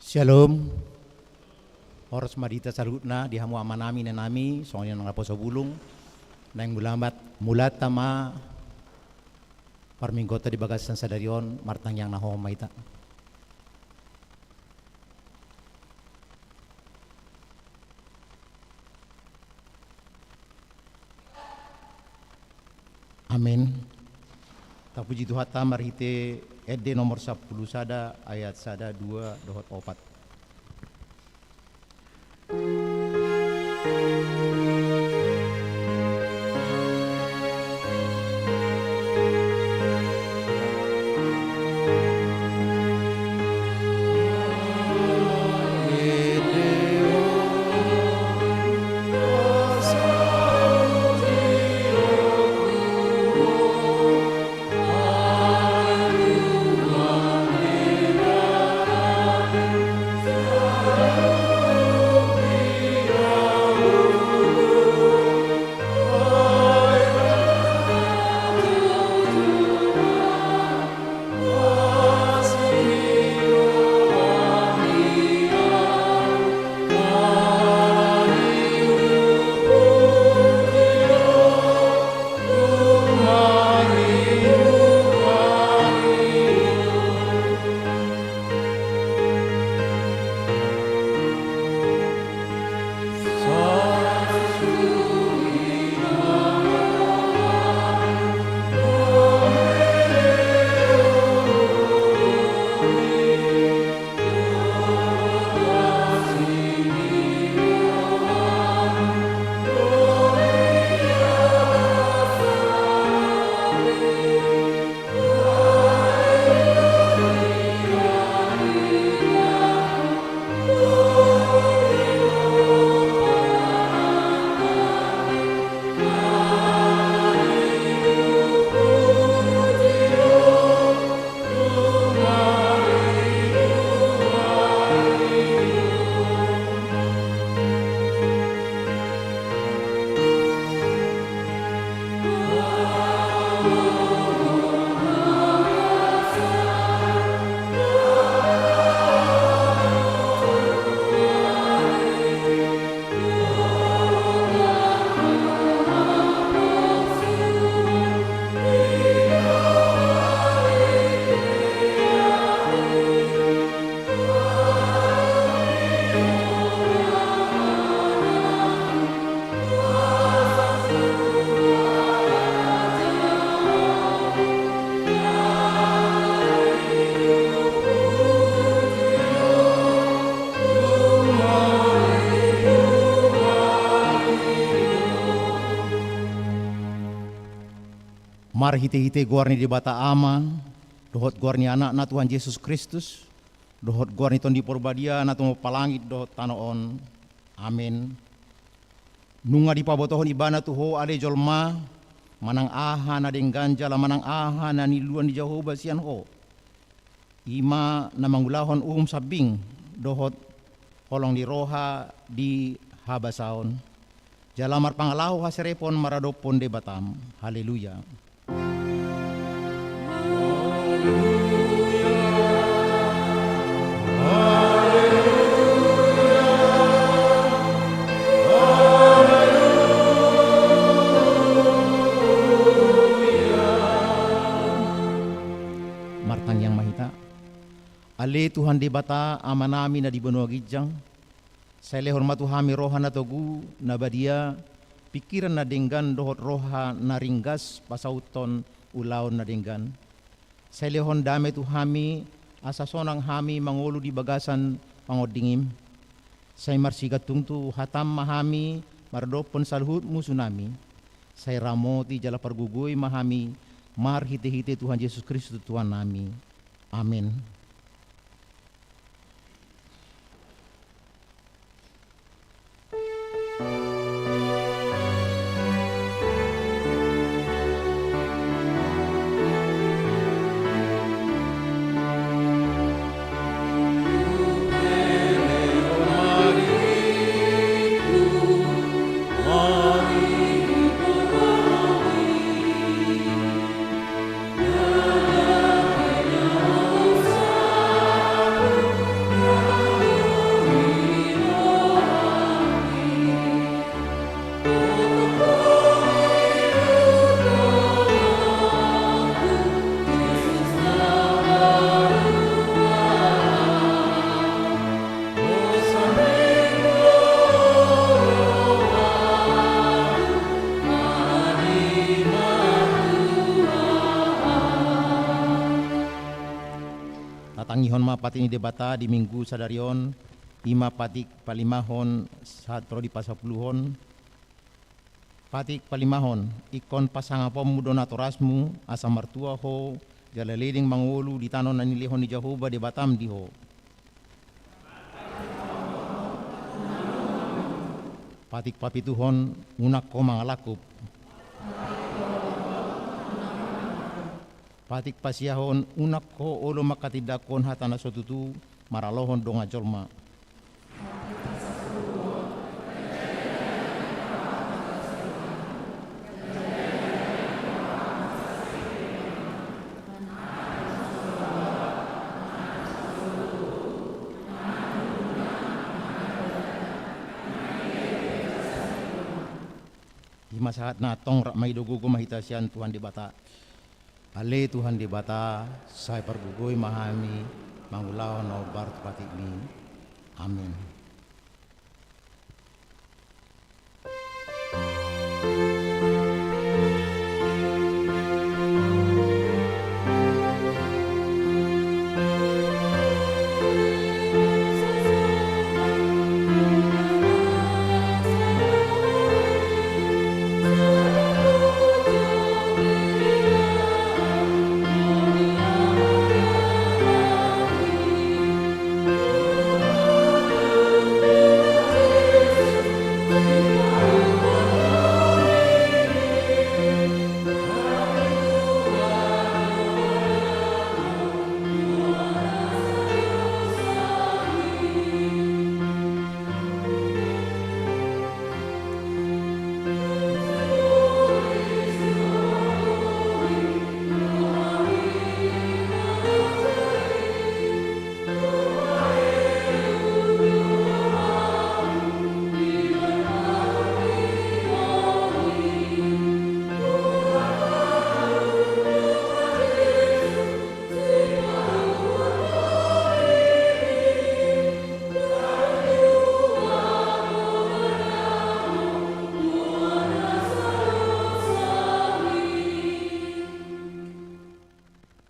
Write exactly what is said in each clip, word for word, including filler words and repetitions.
Syalom. Horas ma di hita saluhutna, di hamu amanami, inanami, songon i nang naposo bulung. Naeng mulamat, mulata ma parmingguonta di bagasan sadari on, martangiang na hohom ma hita. Amin. Tapuji Tuhanta marhite ende nomor sampulu sada ayat sada, dua dohot opat. Marhite-hite goar ni Debata Ama, dohot goar ni Anakna Tuhan Jesus Kristus, dohot goar ni Tondi Porbadia na tumompa langit dohot tano on. Amen. Nunga dipabotohon Ibana tu ho ale jolma, manang aha na denggan jala manang aha na niluan ni Jahowa sian ho. I ma na mangulahon uhum sambing dohot holong ni roha di habasaon, jala marpangalaho haserepon maradophon Debatam. Haleluya. Martangiang ma hita. Ale Tuhan Debata, Amanami na di banua ginjang, sai lehon ma tu hami roha na togu, na badia, pingkiran na denggan dohot roha na ringgas pasauthon ulaon na denggan. Sai lehon dame tu hami, asa sonang hami mangolu di bagasan pangondingim. Sai marsigantung tu hatam ma hami maradophon saluhut musunami. Sai ramoti jala pargogoi ma hami marhite-hite Tuhan Jesus Kristus Tuhannami. Amen. Ihon ma patik ni Debata di Minggu sadari on, i ma patik palimahon sahat ro di pasapuluhon. Patik palimahon, ingkon pasangaponmu do natorasmu, asa martua ho, jala leleng mangolu di tano na nilehon ni Jahowa Debatam di ho. Patik papituhon, unang ho mangalangkup. Patik pasiahon, unang ho olo manghatindanghon hata na so tutu, maralohon dongan jolma. I ma sahatna, antong rap ma i do gogo ma hita sian Tuhan Debata. Ale Tuhan Debata, sai pargogoi ma hami mangulahon na hombar tu patikmi. Amen.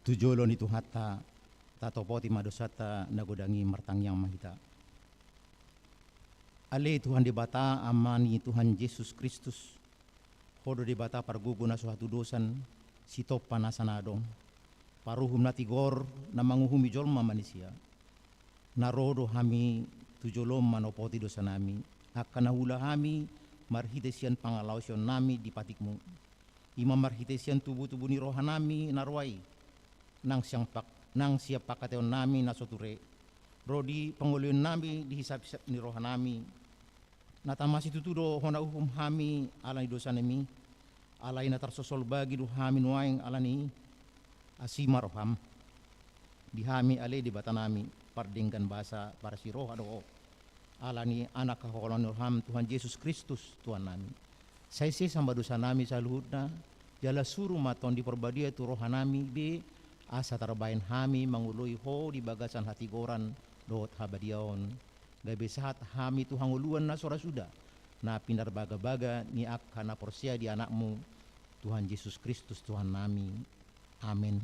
Tu jolo ni Tuhanta, tatopoti ma dosanta na godang i, martangiang ma hita. Ale Tuhan Debata, Ama ni Tuhan Jesus Kristus, Ho do Debata pargogo na so hatudosan, sitompa nasa na adong, paruhum na tigor na manguhumi jolma manisia. Na ro do hami tu jolom manopoti dosanami, angka na huula hami marhite sian pangalaosionnami di patikmu. I ma marhite sian tubutubu ni rohanami na roa i, nang sian pak-, nang sian pangkataionnami na so ture, ro di pangoloionnami di hisaphisap ni rohanami. Na tama situtu do hona uhum hami ala ni dosanami, alai na tarsosol bagi do hami nuaeng ala ni i. Asi ma roham di hami, ale Debatanami, pardenggan basa, parsiroha do Ho. Ala ni anak haholongan ni roham Tuhan Jesus Kristus Tuhannami, sai sesa ma dosanami saluhutna, jala suru ma Tondi Parbadia tu rohanami be, asa tarbahen hami mangoloi Ho di bagasan hatigoran dohot habadiaon, gabe sahat hami tu hangoluan na so ra suda, na pinarbagabaga ni angka na porsea di Anakmu, Tuhan Jesus Kristus Tuhannami. Amen.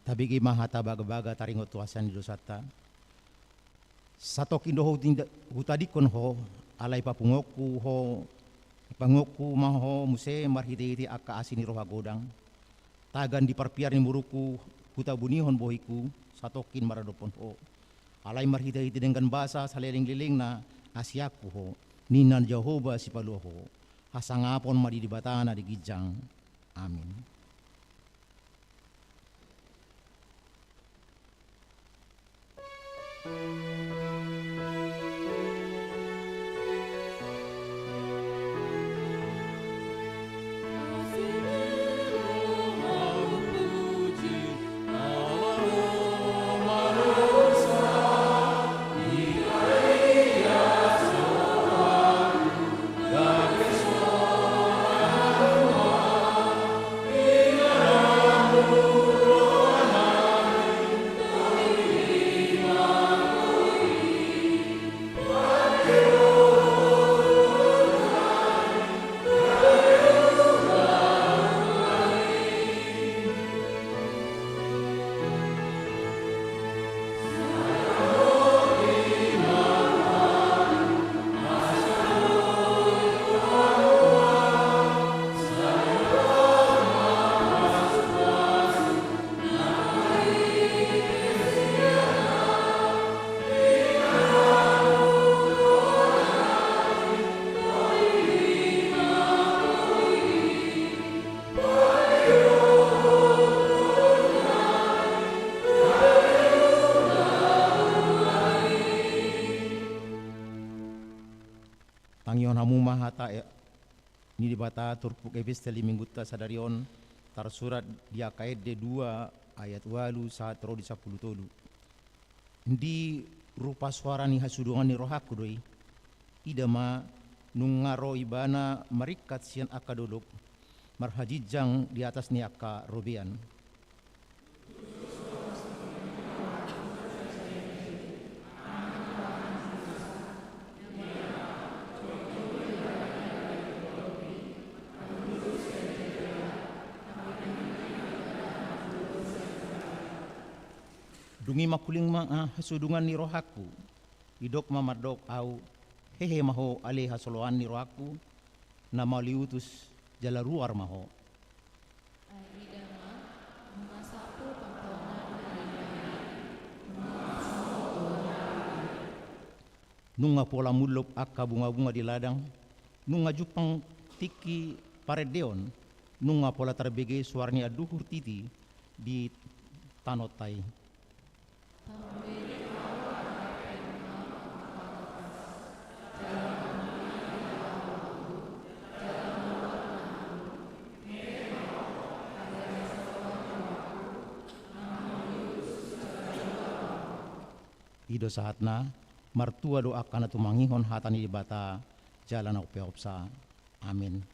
Tabege ma hata bagabaga taringot tu hasea ni dosanta. Satongkin do hutinda-, hutadingkon ho, alai papunguonku ho, papunguonku ma ho muse marhitehite angka asi ni roha godang. Tagan di parpiar ni murungku, hutabunihon bohingku, satongkin maradophon ho. Alai marhitehite denggan basa salelenglelengna, asi angkup ho, ninna Jahowa Sipaluahon. Hasangapon ma di Debata na di ginjang. Amin. Tangihon hamu ma hata, e, ni Debata turpuk epistel di minggunta sadari on, tarsurat di angka ende dua ayat ualu sahat ro di sampulu tolu. Di rupa soara ni hasudungan ni rohangku do i. Ida ma, nunga ro Ibana maringkat sian angka dolok, marhajinjang di atas ni angka robean. Dung i mangkuling ma, ah, hasudungan ni rohangku. Didok ma mandok ahu, hehe ma ho ale hasoloan ni rohangku, na mauliutus jala ruar ma ho. Ai ida ma, nunga sampul pantonan na nibahen i, nunga sampul. Nunga pola mullop angka bungabunga di ladang, nunga jumpang tingki parendeon, nunga pola tarbege suara ni anduhur titi di tanonta i. I do sahatna, martua do angka na tumangihon hata ni Debata, jala na umpeopsa. Amin.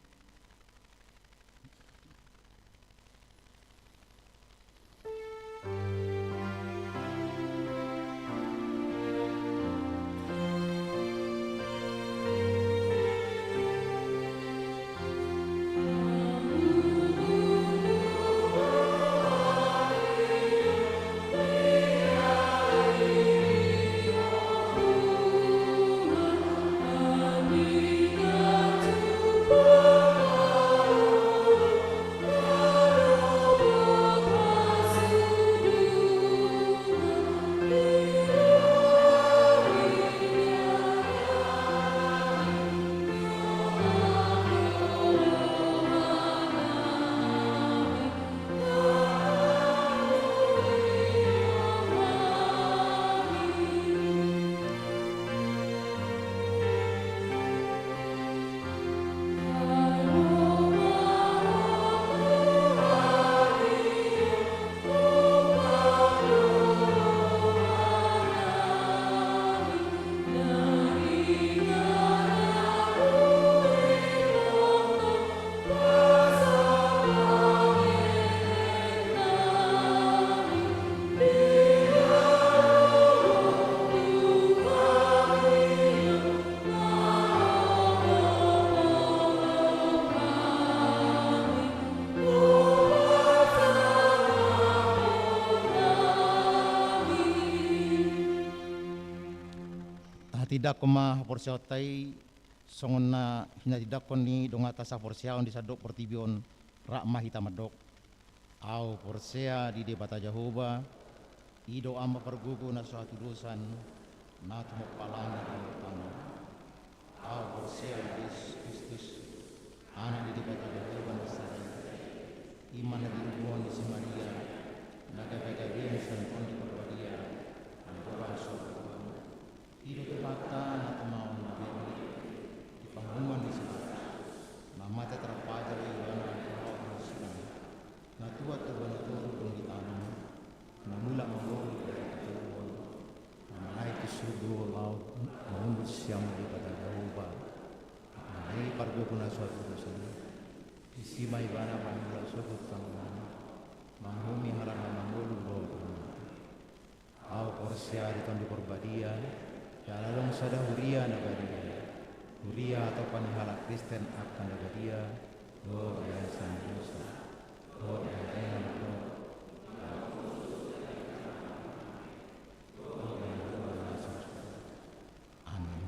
Tahatindangkon ma haporseaonta i, songon na hinatindangkon ni donganta sahaporseaon di sandok portibi on, rap ma hita mandok. Ahu porsea di Debata Jahowa, I do Ama pargogo na so hatudosan, na tumompa langit dohot tano. Ahu porsea di Jesus Kristus, Anak ni Debata Jahowa na sada i. I ma na diuduhon ni si Maria, na gabegabean sian Tondi Parbadia, andorang so hatuaon. I do Tuhanta na tumaon na bere di pangomoan ni si Pilatus, na mate tarpajal do Ibana di ari parsilang, na tuat tu banua toru dung ditanom, na mulak mangolu di ari patoluhon, na manaek tu surgo laho mangundul sian Debata Jahowa, na i pargogo na so hatudosan i. Disi ma Ibana manjalo sogot tu angka na mangolu, mangolu halak na mangolu dohot na mate. Ahu porsea di Tondi Parbadia, jala adong sada huria na badia, huria hatopan ni halak Kristen angka na badia, dohot binahen sian dosa, dohot binahen dohot Amen.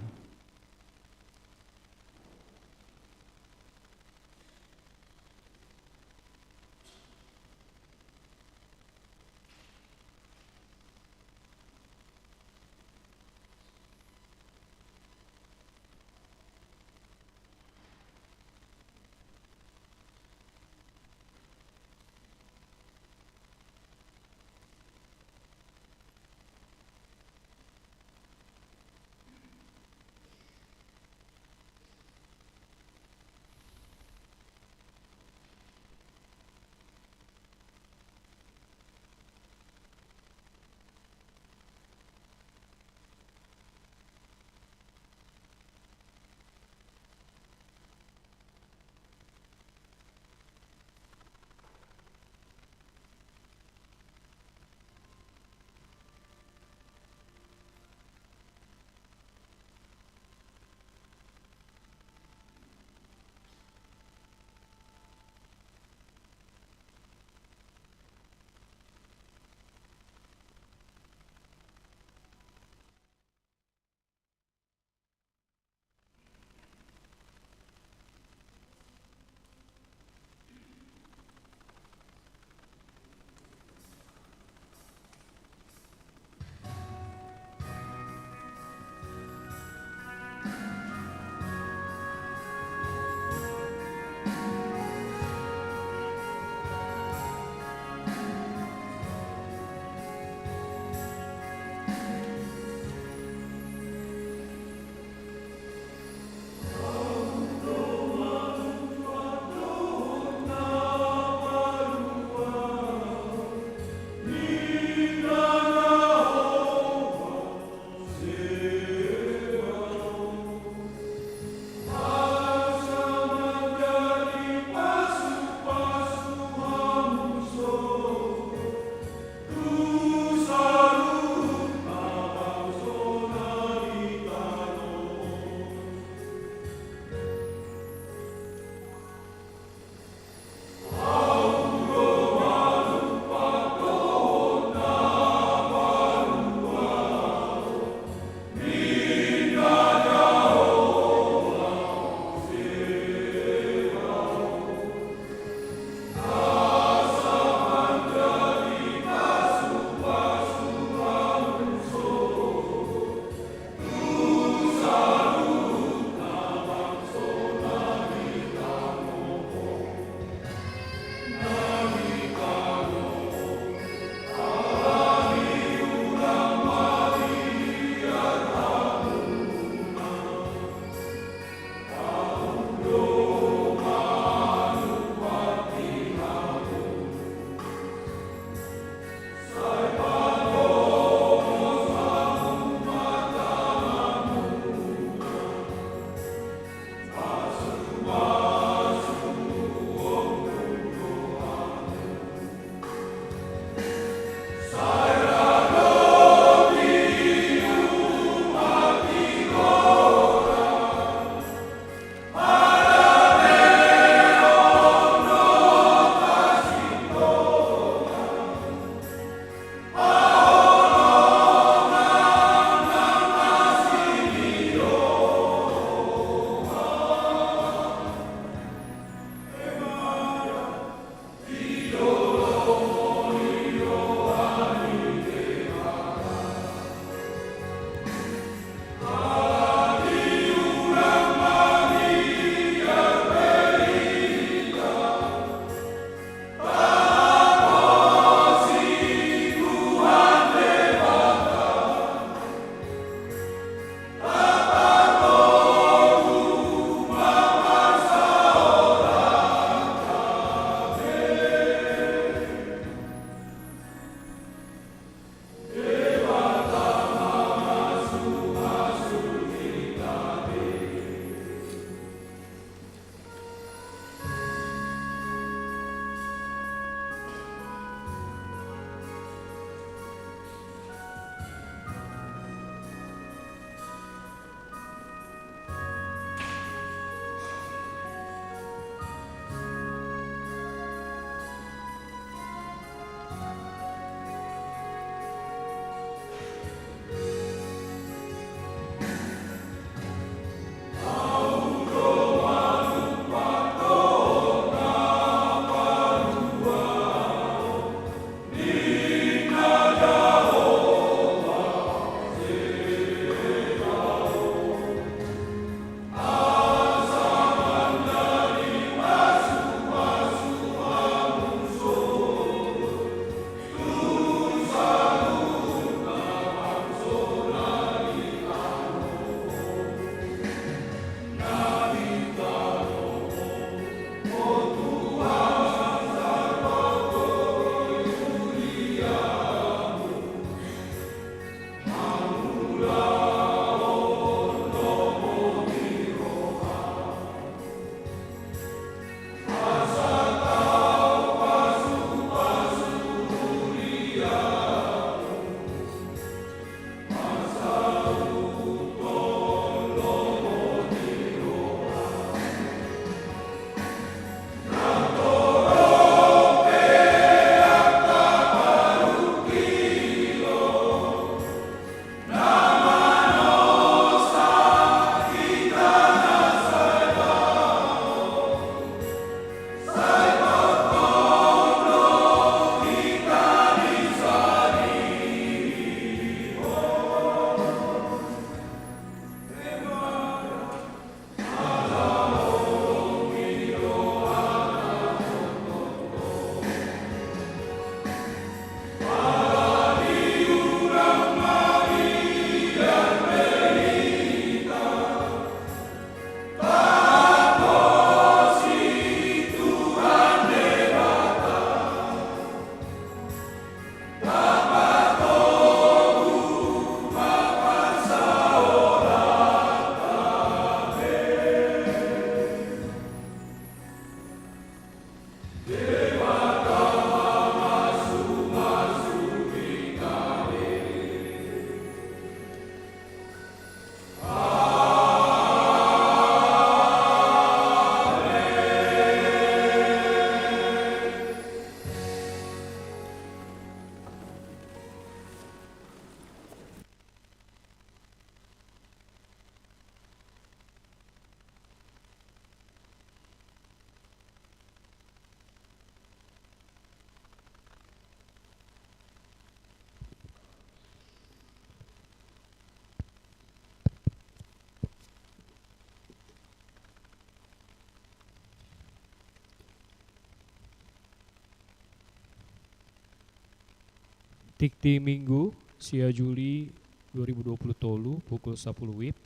Tiktik Minggu, sia Juli dua ribu dua puluh tolu, pukul sapuluh wib.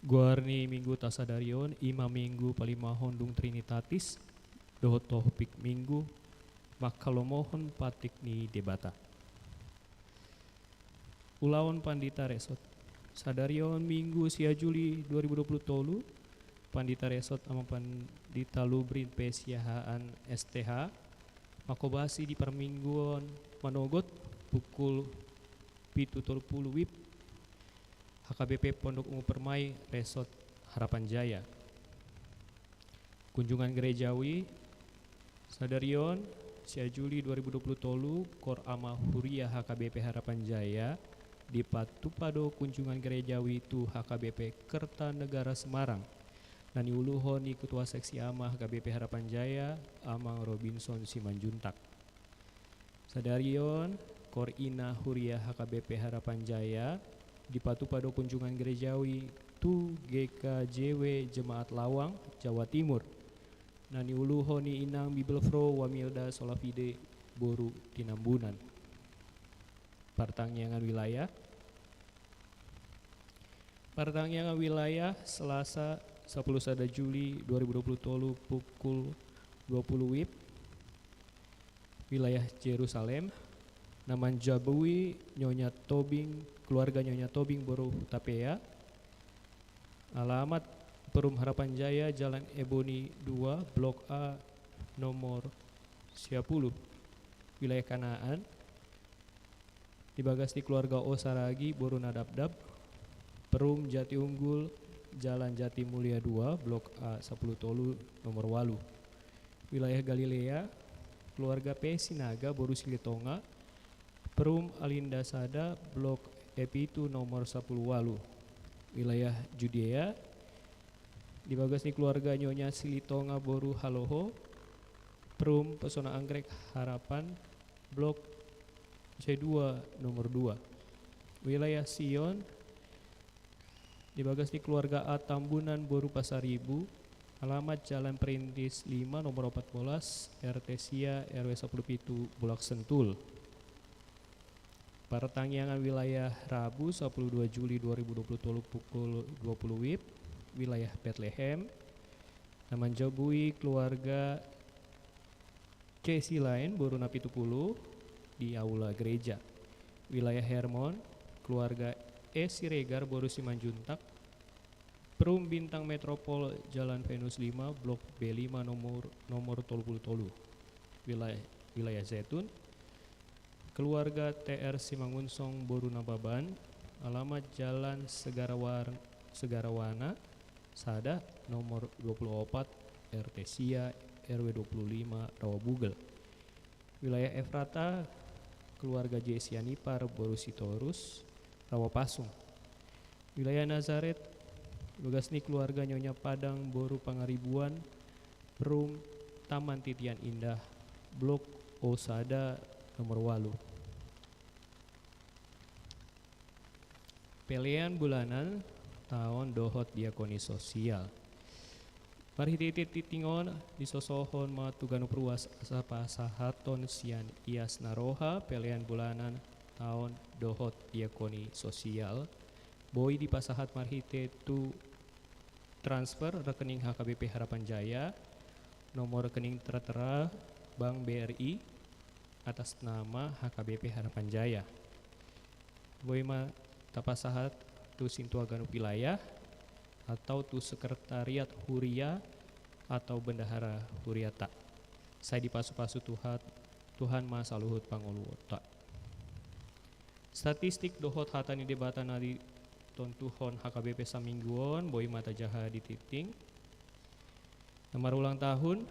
Goar ni Mingguta sadari on i ma Minggu palimahon dung Trinitatis, dohot topik Minggu, mangkalomohon patik ni Debata. Ulaon Pandita Resot. Sadari on Minggu sia Juli dua ribu dua puluh tolu, Pandita Resot Amang Pandita Lubrin P Siahaan S T H, mangkobasi di parmingguon manogot pukul pitu tolu puluh wib, H K B P Pondok Ungu Permai, Resot Harapan Jaya. Kunjungan gerejawi. Sadari on, sia Juli dua ribu dua puluh tolu, Kor Ama Huria H K B P Harapan Jaya, dipatupa do kunjungan gerejawi tu H K B P Kertanegara Semarang, na niuluhon ni Ketua Seksi Ama H K B P Harapan Jaya, Amang Robinson Simanjuntak. Sadari on, Kor Ina Huria H K B P Harapan Jaya, dipatupa do kunjungan gerejawi tu G K J W Jemaat Lawang, Jawa Timur, na niuluhon ni Inang Bibelvrouw Wamilda Solafide, boru Tinambunan. Partangiangan wilayah. Partangiangan wilayah, Selasa, sapuluh sada Juli dua ribu dua puluh tolu, pukul dua puluh wib. Wilayah Jerusalem, na manjabui Nyonya Tobing, keluarga Nyonya Tobing boru Hutapea. Alamat: Perum Harapan Jaya, Jalan Eboni dua, Blok A, nomor sia puluh. Wilayah Kanaan, di bagas ni keluarga O Saragi boru Nadabdab, Perum Jatiunggul, Jalan Jatimulia dua, Blok A sapuluh tolu, nomor walu. Wilayah Galilea, keluarga P Sinaga boru Silitonga, Perum Alinda Sada, Blok E pitu, nomor sapuluh walu. Wilayah Judea, di bagas ni keluarga Nyonya Silitonga boru Haloho, Perum Pesona Anggrek Harapan, Blok C dua, nomor dua. Wilayah Sion, di bagas ni keluarga A Tambunan boru Pasaribu, alamat Jalan Perintis lima, nomor opat bolas, R T sia, R W sapuluh pitu, Bulak Sentul. Partangiangan wilayah Rabu, sapuluh dua Juli dua ribu dua puluh tolu, pukul dua puluh wib, wilayah Betlehem, na manjabui keluarga C Silaen boru Napitu Pulu di aula gereja. Wilayah Hermon, keluarga E Siregar boru Simanjuntak, Perum Bintang Metropol, Jalan Venus lima, Blok B lima, nomor, nomor tolu puluh tolu. Wilayah, wilayah Zaitun, keluarga T R Simangunsong boru Nababan, alamat Jalan Segarawan-, Segarawana Sada, nomor dua puluh opat, R T sia, R W dua puluh lima, Rawa Bugel. Wilayah Efrata, keluarga J Sianipar boru Sitorus, Rawa Pasung. Wilayah Nazaret, bagas ni keluarga Nyonya Padang boru Pangaribuan, Perum Taman Titian Indah, Blok O Sada, nomor walu. Pelean bulanan taon dohot diakoni sosial. Marhite tingting on, disosohon ma tu ganup ruas asa pasahaton sian ias na roha pelean bulanan taon dohot diakoni sosial, boi dipasahat marhite tu transfer rekening H K B P Harapan Jaya, nomor rekening tertera Bank B R I, atas nama H K B P Harapan Jaya. Boi ma tapasahat tu sintua ganup wilayah, atau tu sekretariat huria atau bendahara huriata. Sai dipasupasu Tuhan, Tuhan ma saluhut pangoluonta. Statistik dohot hata ni Debata na ditontuhon H K B P saminggu on, boi ma tajaha di tingting. Na marulang tahun,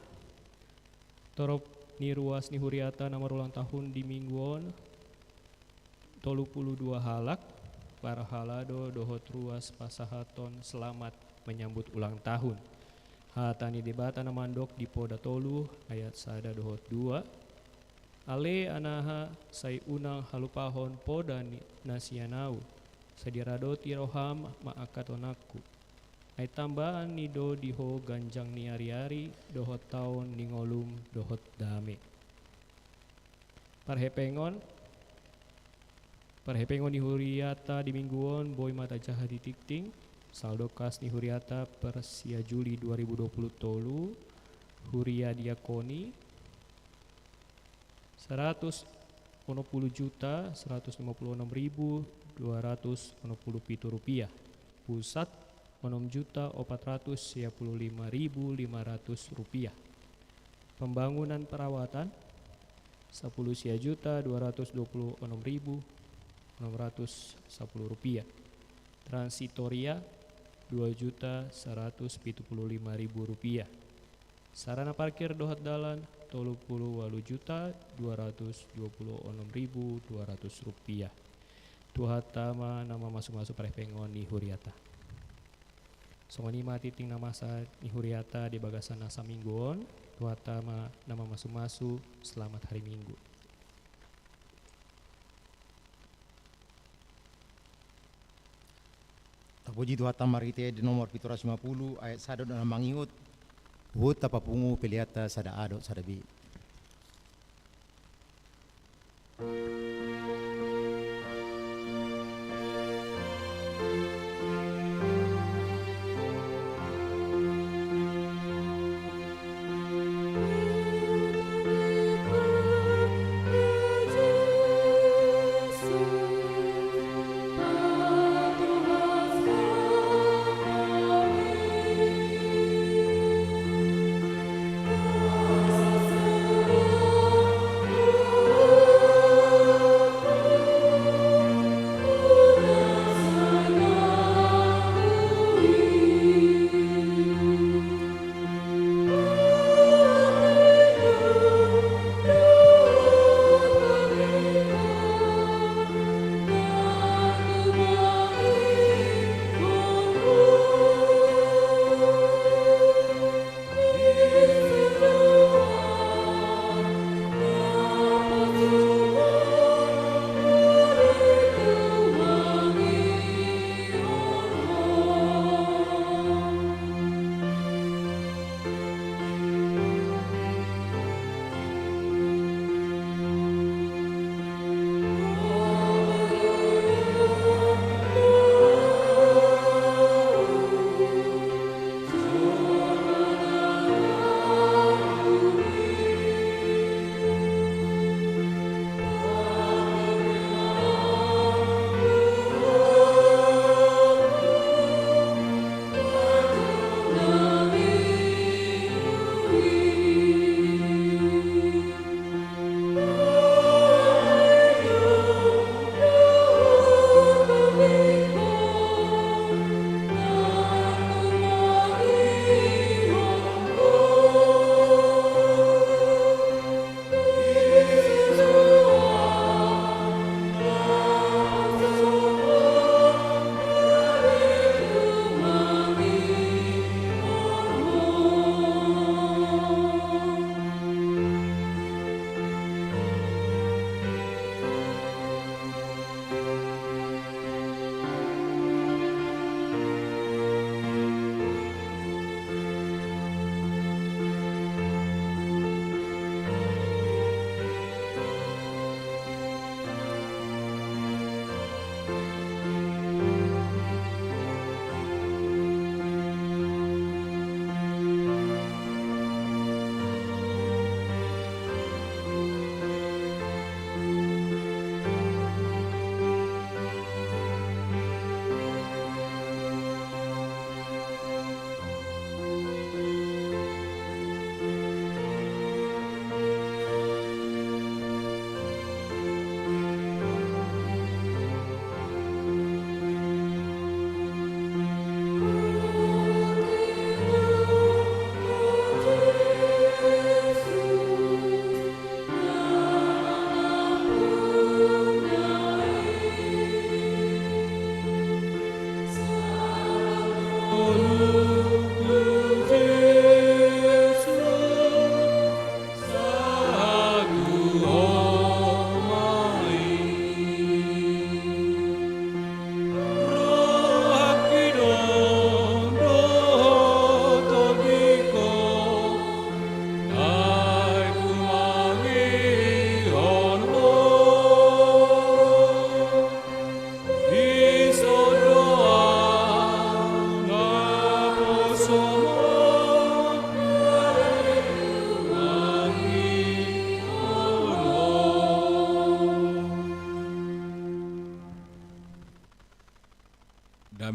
torop ni ruas ni huriata na marulang tahun di minggu on, tolu pulu dua halak, parhalado dohot ruas pasahaton selamat menyambut ulang tahun. Hata ni Debata na mandok di Poda tolu ayat sada dohot dua: Ale anaha, sai unang halupahon poda ni, na sian Ahu, sai diradoti roham mangangkat anakku. Ai tambaan ni do di ho ganjang ni ariari dohot taon ni ngolum dohot dame. Parhepeng on, Parhepengon ni huriata di minggu on boi ma tajaha di tingting. Saldo kas ni huriata per sia Juli dua ribu dua puluh tolu, huria diakoni, saratus onom pulu juta saratus lima pulu onom ribu dua ratus onom pulu pitu rupiah. Pusat, onom juta opat ratus sia pulu lima ribu lima ratus rupiah. Pembangunan perawatan, sapulu sia juta dua ratus dua pulu onom ribu onom ratus sapulu rupiah. Transitoria, dua juta saratus pitu pulu lima ribu rupiah. Sarana parkir dohot dalan, tolu pulu ualu juta dua ratus dua pulu onom ribu dua ratus rupiah. Tuhanta ma na mamasumasu parhepengon ni huriata. Songon i ma tingting na masa ni huriata di bagasan na saminggu on. Tuhanta ma na mamasumasu. Selamat hari Minggu. Tapuji Tuhanta marhite di nomor pitu ratus lima pulu ayat sada dohot na mangihut. Huhut tapapungu peleanta sada A dohot sada B.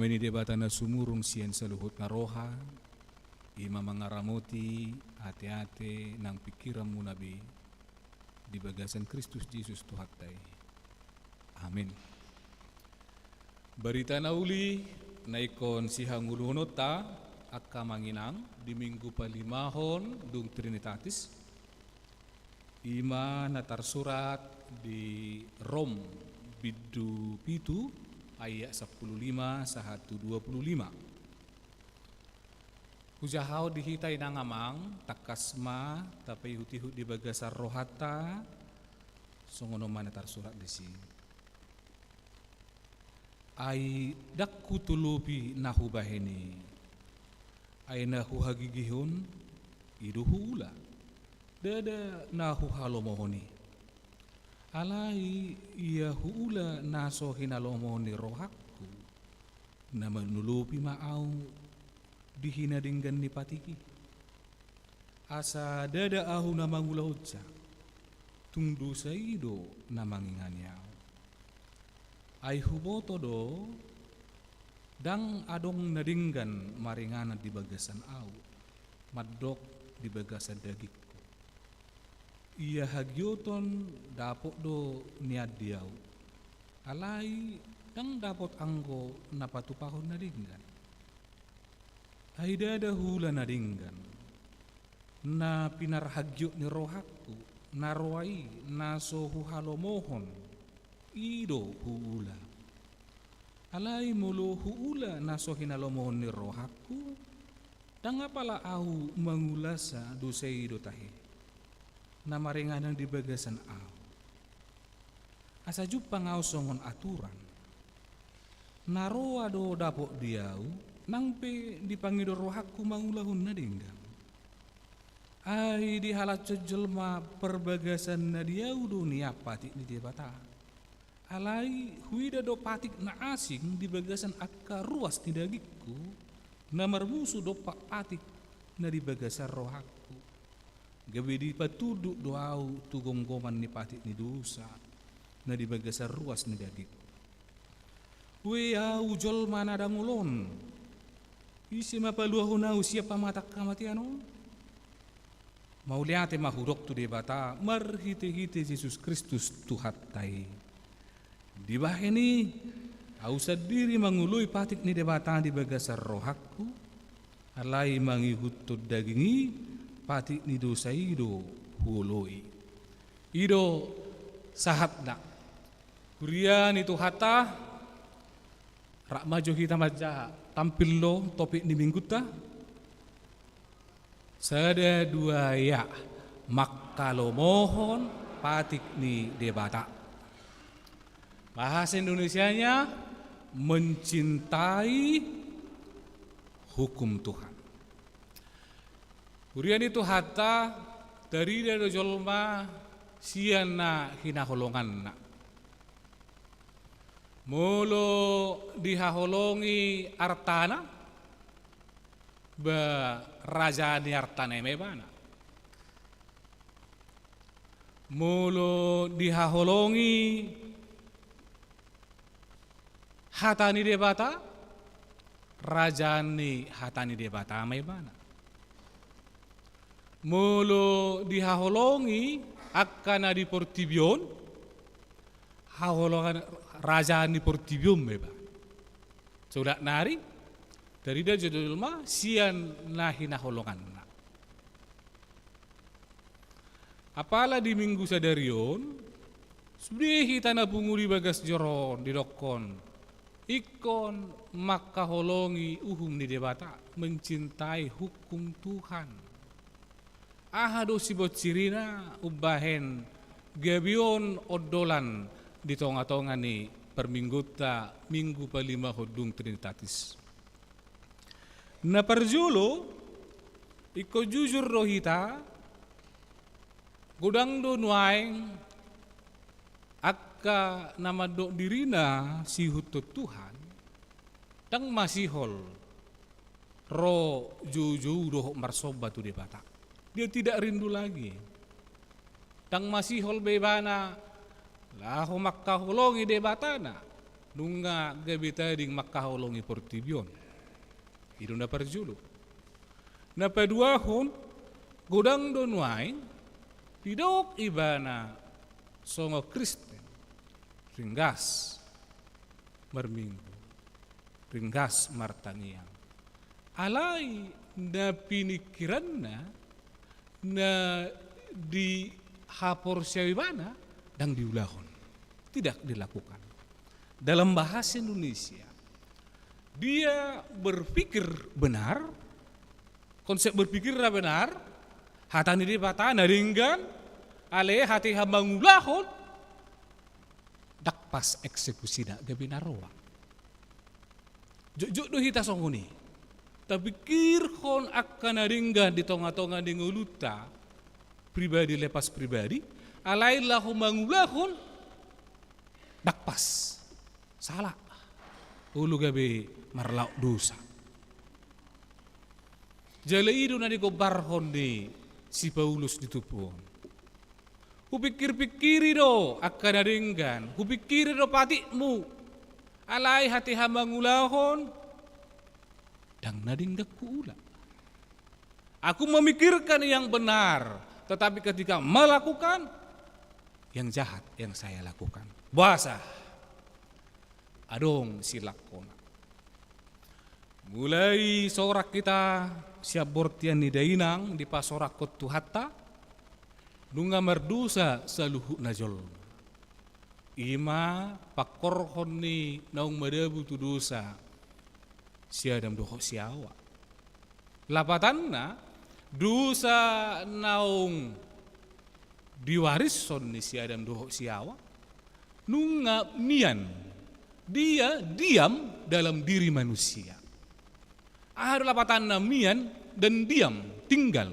Dame ni Debata na sumurung sian saluhutna roha, i ma mangaramoti ateate nang pingkiranmuna be di bagasan Kristus Jesus Tuhanta i. Amin. Barita na uli na ingkon sihangoluhononta angka amang inang di Minggu palimahon dung Trinitatis, i ma na tarsurat di Rom bindu pitu ayat sampulu lima sahat tu dua pulu lima. Hujahahon di hita inang amang, tangkas ma tapaihutihut di bagasan rohanta, songon on ma na tarsurat disi. Ai ndang hutolopi na hubahen i, ai na huhagigihon i do huula, ndada na huhalomohon i. Alai ia huula na so hinalomohon ni rohangku, na manolopi ma ahu di hinadenggan ni patik i. Asa ndada ahu na mangulahonsa, tung dosa i do na mangingani ahu. Ai huboto do, ndang adong na denggan maringanan di bagasan ahu, mandok di bagasan dagingku. Ia hagioton dapot do nian di ahu, alai ndang dapot anggo na patupahon na denggan. Ai ndada huula na denggan, na pinarhagiot ni rohangku, na roa i na so huhalomohon, i do huula. Alai molo huula na so hinalomohon ni rohangku, ndang apala ahu mangulasa dosa i do tahe, na maringanan di bagasan ahu. Asa jumpang ahu songon aturan. Na roa do dapot di ahu, nang pe dipangido rohangku mangulahon na denggan. Ai dihalashon jolma parbagasan na di ahu do nian patik ni Debata. Alai huida do patik na asing di bagasan angka ruas ni dagingku, na marmusu dompak patik na di bagasan rohangku. Gabe dipatunduk do ahu tu gomgoman ni patik ni dosa na di bagasan ruas ni dagingku. Ue ahu jolma na dangol on, ise ma paluahon ahu sian pamatang hamatean on? Mauliate ma hudok tu Debata marhitehite Jesus Kristus Tuhanta i. Dibahen i, ahu sandiri mangoloi patik ni Debata di bagasan rohangku, alai mangihuthon daging i, patik ni dosa i do huoloi. I do sahatna. Huria ni Tuhanta, rap ma jo hita manjaha. Tampil do topik ni minggunta. Sada dua ya, manghalomohon patik ni Debata. Bahasa Indonesianya, mencintai hukum Tuhan. Huria ni Tuhanta, tarida do jolma sian na hinaholonganna. Molo dihaholongi artana, ba raja ni artana i ma ibana. Molo dihaholongi hata ni Debata, raja ni hata ni Debata ma ibana. Molo dihaholongi angka na di portibi on, haholongan raja ni portibi on ma ibana. Solat nari, tarida jo jolma sian na hinaholonganna. Apala di minggu sadari on, sude hita na pungu di bagas joro on didokkon, ingkon mangkaholongi uhum ni Debata, mencintai hukum Tuhan. Aha do siboan sirina umbahen gabe on ondolan di tongatonga ni parmingguonta, minggu palima hondung Trinitatis. Na parjolo, ingkon jujur do hita, godang do nuaeng angka na mandok dirina siihuthon Tuhan, ndang masihol ro joujou dohot marsomba tu Debata. Dia tidak rindu lagi. Ndang masihol be ibana laho mangkaholongi Debatana. Nunga gabe tading mangkaholongi portibi on. I do na parjolo. Na paduahon, godang do nuaeng didok ibana songon Kristen, ringgas marminggu, ringgas martangiang. Alai na piningkiranna, na dihaporseai ibana, ndang diulahon. Tidak dilakukan. Dalam bahasa Indonesia, dia berpikir benar, konsep berpikirna benar, hata ni Debata na denggan, alai hatiha mangulahon, ndang pas eksekusina, gabe na roa. Jotjot do hita songon i. Tapingkirhon angka na denggan di tongatonga ni ngolunta, pribadi lepas pribadi, alai laho mangulahon, ndang pas. Sala. Olo gabe marlaok dosa. Jala i do na digombarhon ni si Paulus di turpuk on. Hupingkirpingkiri do angka na denggan, hupingkiri do patikmu. Alai hatiha mangulahon, ndang na denggan huula. Aku memikirkan yang benar, tetapi ketika melakukan, yang jahat yang saya lakukan. Boasa? Adong silangkona. Mulai sorak hita sian bortian ni dainang dipasorakkon Tuhanta, nunga mardosa saluhutna jolma. I ma pangkorhon ni naung madabu tu dosa si Adam dohot si Hawa. Lapatanna, dosa naung diwarishon ni si Adam dohot si Hawa, nunga mian, dia diam dalam diri manusia. Aha do lapatanna mian dan diam, tinggal.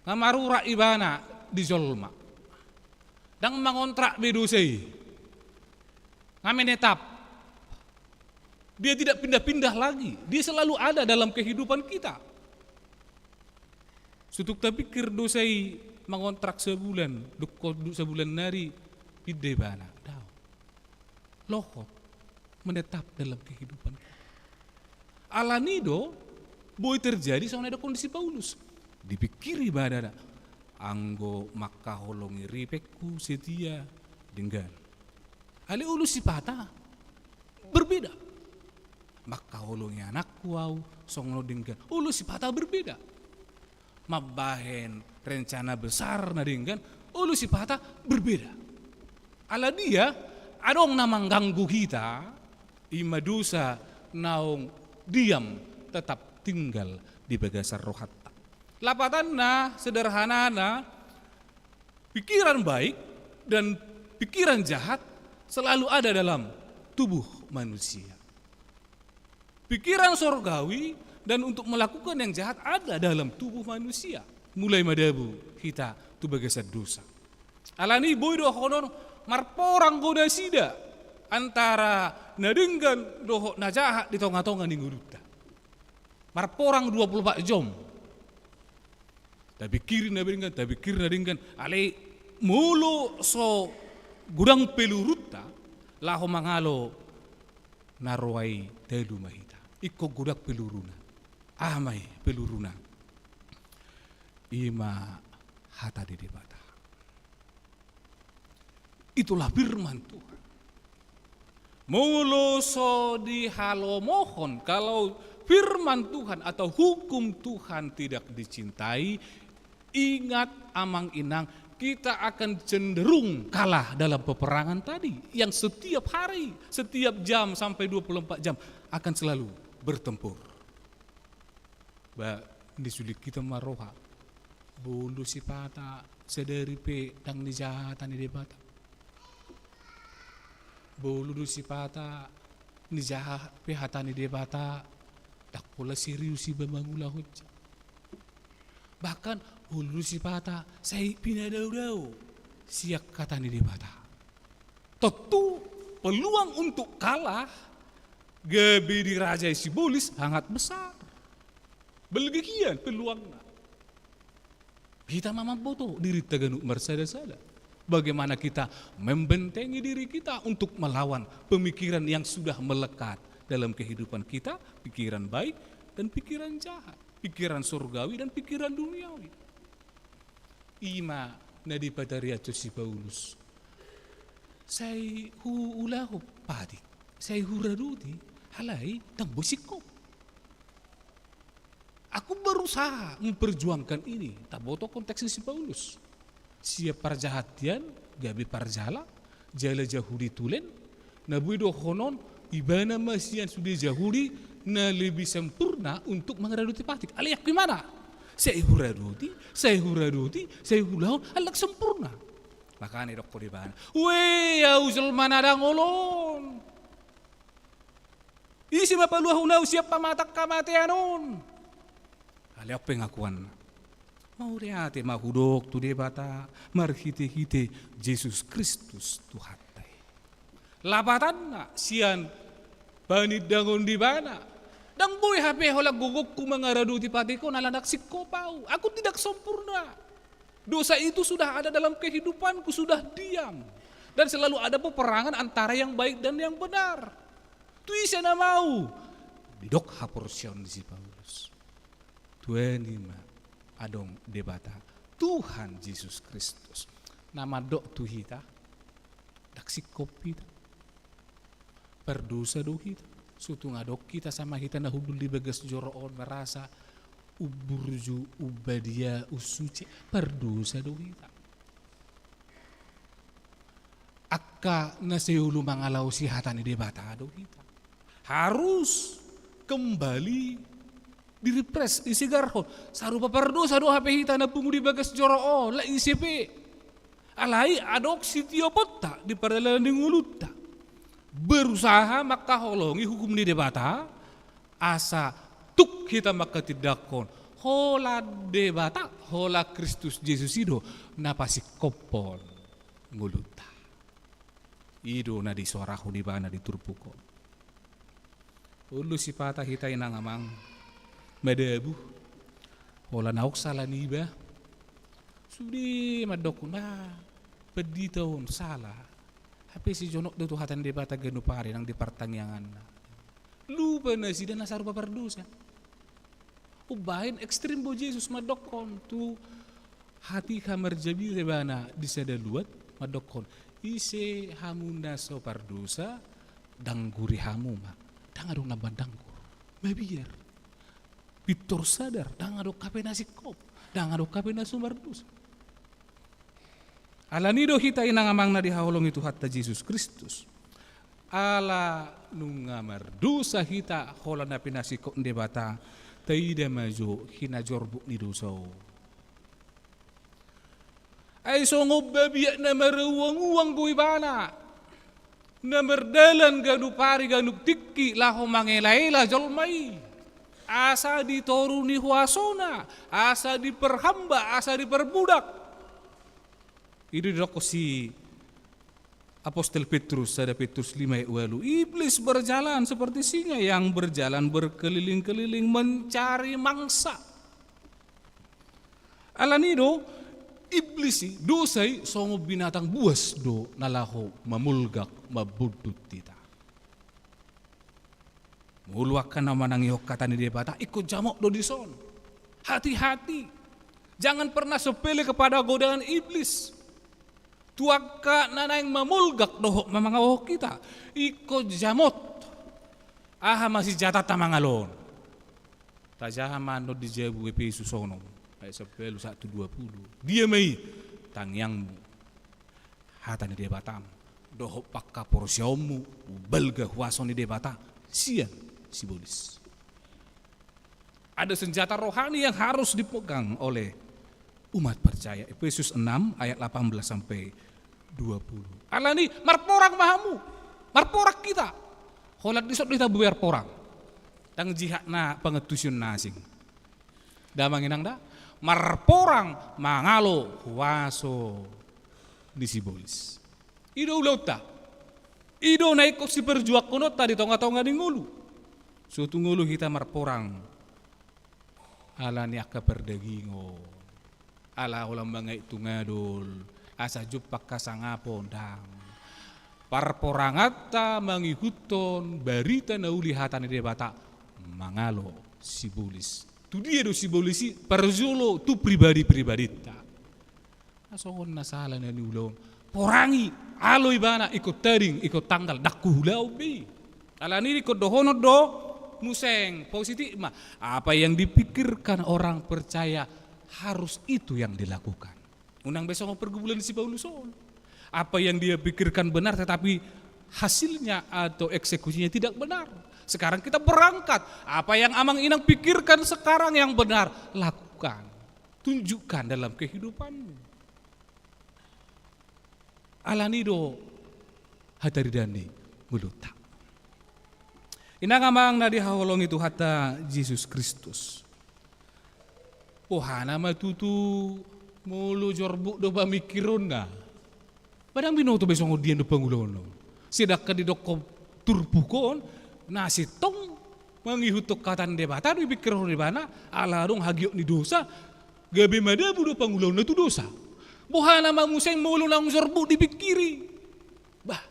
Nga marurat ibana di jolma. Ndang mangontrak be dosa i. Nga menetap. Dia tidak pindah-pindah lagi. Dia selalu ada dalam kehidupan kita. Sutuk tapingkir dosa i mangontrak sabulan, dungkon sabulan nari pindah ibana. Daong. Lohot, menetap dalam kehidupan. Alani do, boi terjadi songon na didok kondisi Paulus. Dipingkiri ibana, anggo mangkaholongi ripengku setia, denggan. Alai olo sipata berbeda. Mangkaholongi anakku au songon on denggan. Olo sipata berbeda. Mambahen rencana besar na denggan, olo sipata berbeda. Ala dia, adong na mangganggu hita, i ma dosa naung diam tetap tinggal di bagasan rohanta. Lapatanna, sederhanana, pikiran baik dan pikiran jahat selalu ada dalam tubuh manusia. Pikiran sorgawi dan untuk melakukan yang jahat ada dalam tubuh manusia. Mulai madabu hita tu bagasan dosa. Alani boi dohonon marporang do nasida antara na denggan dohot na jahat di tongatonga ni ngolunta. Marporang dua puluh empat jom. Tapingkiri na denggan, tapingkiri na denggan. Alai molo so godang pelurunta, laho mangalo na roa i talu ma hita. Ingkon godang peluruna. Aha ma i peluruna? I ma hata ni Debata. Itulah firman Tuhan. Molo so dihalomohon, kalau firman Tuhan atau hukum Tuhan tidak dicintai, ingat amang inang, kita akan cenderung kalah dalam peperangan tadi yang setiap hari, setiap jam sampai dua puluh empat jam akan selalu bertempur. Ba, disulik hita ma roha. Boi do sipata sadari pe ndang nijaha hata ni Debata. Boi do sipata nijaha pe hata ni Debata, ndang pola serius iba mangulahon. Bahkan, boi do sipata sai pinadaodao sian hata ni Debata. Tentu, peluang untuk kalah gabe dirajai sibolis sangat besar. Balga hian peluangna. Hita ma mamboto dirinta ganup marsadasada. Bagaimana kita membentengi diri kita untuk melawan pemikiran yang sudah melekat dalam kehidupan kita, pikiran baik dan pikiran jahat, pikiran surgawi dan pikiran duniawi. Ima na dipatariashon si Paulus. Sai huulahon patik, sai huradoti, alai ndang boi singkop. Aku berusaha memperjuangkan ini. Taboto konteks ni si Paulus. Sian parjahat hian, gabe parjala, jala Jahudi tulen, na boi dohonon, ibana ma sian sude Jahudi, na lebih sempurna untuk mangaradoti patik. Alai angka imana. Sai huradoti, sai huradoti, sai huulahon, alai ndang sempurna. Makana didok ibana. Ue, au jolma na dangol on. Ise ma paluahon au sian pamatang hamatean on. Alai on pengakuanna. Mauliate ma hudok tu Debata, marhite-hite Jesus Kristus Tuhanta i. Lapatanna sian panindangon ni ibana. Ndang boi hape holan gogonku mangaradoti patik on ala ndang singkop au. Aku tidak sempurna. Dosa itu sudah ada dalam kehidupanku, sudah diam. Dan selalu ada peperangan antara yang baik dan yang benar. Tu ise na mau? Didok haporseaon ni si Paulus. Tu an i ma adong Debata, Tuhan Jesus Kristus. Na mandok tu hita, ndang singkop hita. Pardosa do hita. So tung adong hita sama hita na hundul di bagas joro on merasa umburju, umbadia, umsuci. Pardosa do hita. Angka na sai olo mangalaosi hata ni Debata do hita. Harus kembali direfresh, disegarhon. Sarupa pardosa do hape hita na pungu di bagas joro on, lak ise pe. Alai adong sitioponta di pardalanan ni ngolunta. Berusaha mangkaholongi hukum ni Debata, asa tuk hita mangkatindangkon. Holan Debata, holan Kristus Jesus i do, na pasingkophon ngolunta. I do na disoarahon ibana di turpuk on. Olo sipata hita inang amang, madabu, holan adong sala niba, sude mandokkon, ba, pandita on sala. Hape sijonok do tu hata ni Debata ganup ari nang di partangianganna. Lupa nasida na sarupa pardosa. Umbahen ekstrim bo Jesus mandokkon tu hatiha marjabi ibana di sada luat mandokkon, ise hamu na so pardosa, ndang guri hamu ma, ndang adong na mandanggur. Mabiar. Pintor sadar, ndang adong hape na singkop, ndang adong hape na so mardosa. Alani do hita inang amang na dihaholongi Tuhanta Jesus Kristus. Ala nunga mardosa hita holan na pinasingkop ni Debata, taida ma jo hinajorbut ni dosa on. Ai songon babiat na maruang-uang do ibana, na mardalan ganup ari ganup tingki laho mangela-ela jolma i. Asa di toru ni huasona, asa diperhamba, asa diperbudak. I do didokkon si Apostel Petrus, sada Petrus lima ayat ualu, iblis berjalan seperti singa yang berjalan berkeliling-keliling mencari mangsa. Alani do, iblis i, dosa i, songon binatang buas do na laho mamolgak, mambondut hita. Molo angka na manangihon hata ni Debata, ingkon jamot do dison. Hati-hati. Jangan pernah sepele kepada godaan iblis. Tu angka na naeng mamolgak dohot mamangaohon hita, ingkon jamot. Aha ma sinjatanta mangalo on? Tajaha ma annon di jabu Epesus onom, ayat sampulu sahat tu dua pulu. Dia ma i tangiangmu, hata ni Debatam, dohot panghaporseaonmu, balga huaso ni Debata sian sibolis. Ada senjata rohani yang harus dipegang oleh umat percaya. Epesus enam ayat delapan belas sampai dua puluh. Alani, marporang ma hamu. Marporang hita. Holan dison do hita boi marporang. Ndang jihad na pangantusion na asing. Damang inang da. Marporang mangalo huaso ni sibolis. I do ulaonta. I do na ingkon siperjuangkononta di tonga-tonga ni ngolu. So tu ngolu hita marporang. Alani angka pardagingon. Ala holan mangait tu ngadol. Asa jumpang hasangapon, ndang. Parporanganta mangihuthon barita na uli hata ni Debata mangalo sibolis. Tu dia do sibolis i? Parjolo tu pribadi-pribadinta. Na songon na sala na niulaon, porangi, alo ibana, ingkon tading, ingkon tanggal, ndang huulaon be i. Alani i ingkon dohonon do muse, positif ma. Apa yang dipikirkan orang percaya harus itu yang dilakukan. Unang be songon pergumulan ni si Paulus on. Apa yang dia pikirkan benar, tetapi hasilnya atau eksekusinya tidak benar. Sekarang kita berangkat. Apa yang amang inang pikirkan sekarang yang benar, lakukan. Tunjukkan dalam kehidupanmu. Alani i do hataridaan ni ngolunta. Inang amang na dihaholongi Tuhanta Jesus Kristus. Boha nama tutu molo jorbut do pamingkironna? Ba ndang binoto be songon dia do pangulaonna. Sedangkan didokkon turpuk on, na sintong mangihuthon hata ni Debata do dipingkirhon ibana, ala adong hagiot ni dosa, gabe madabu do pangulaonna tu dosa. Boha nama muse molo naung jorbut dipingkiri? Bah,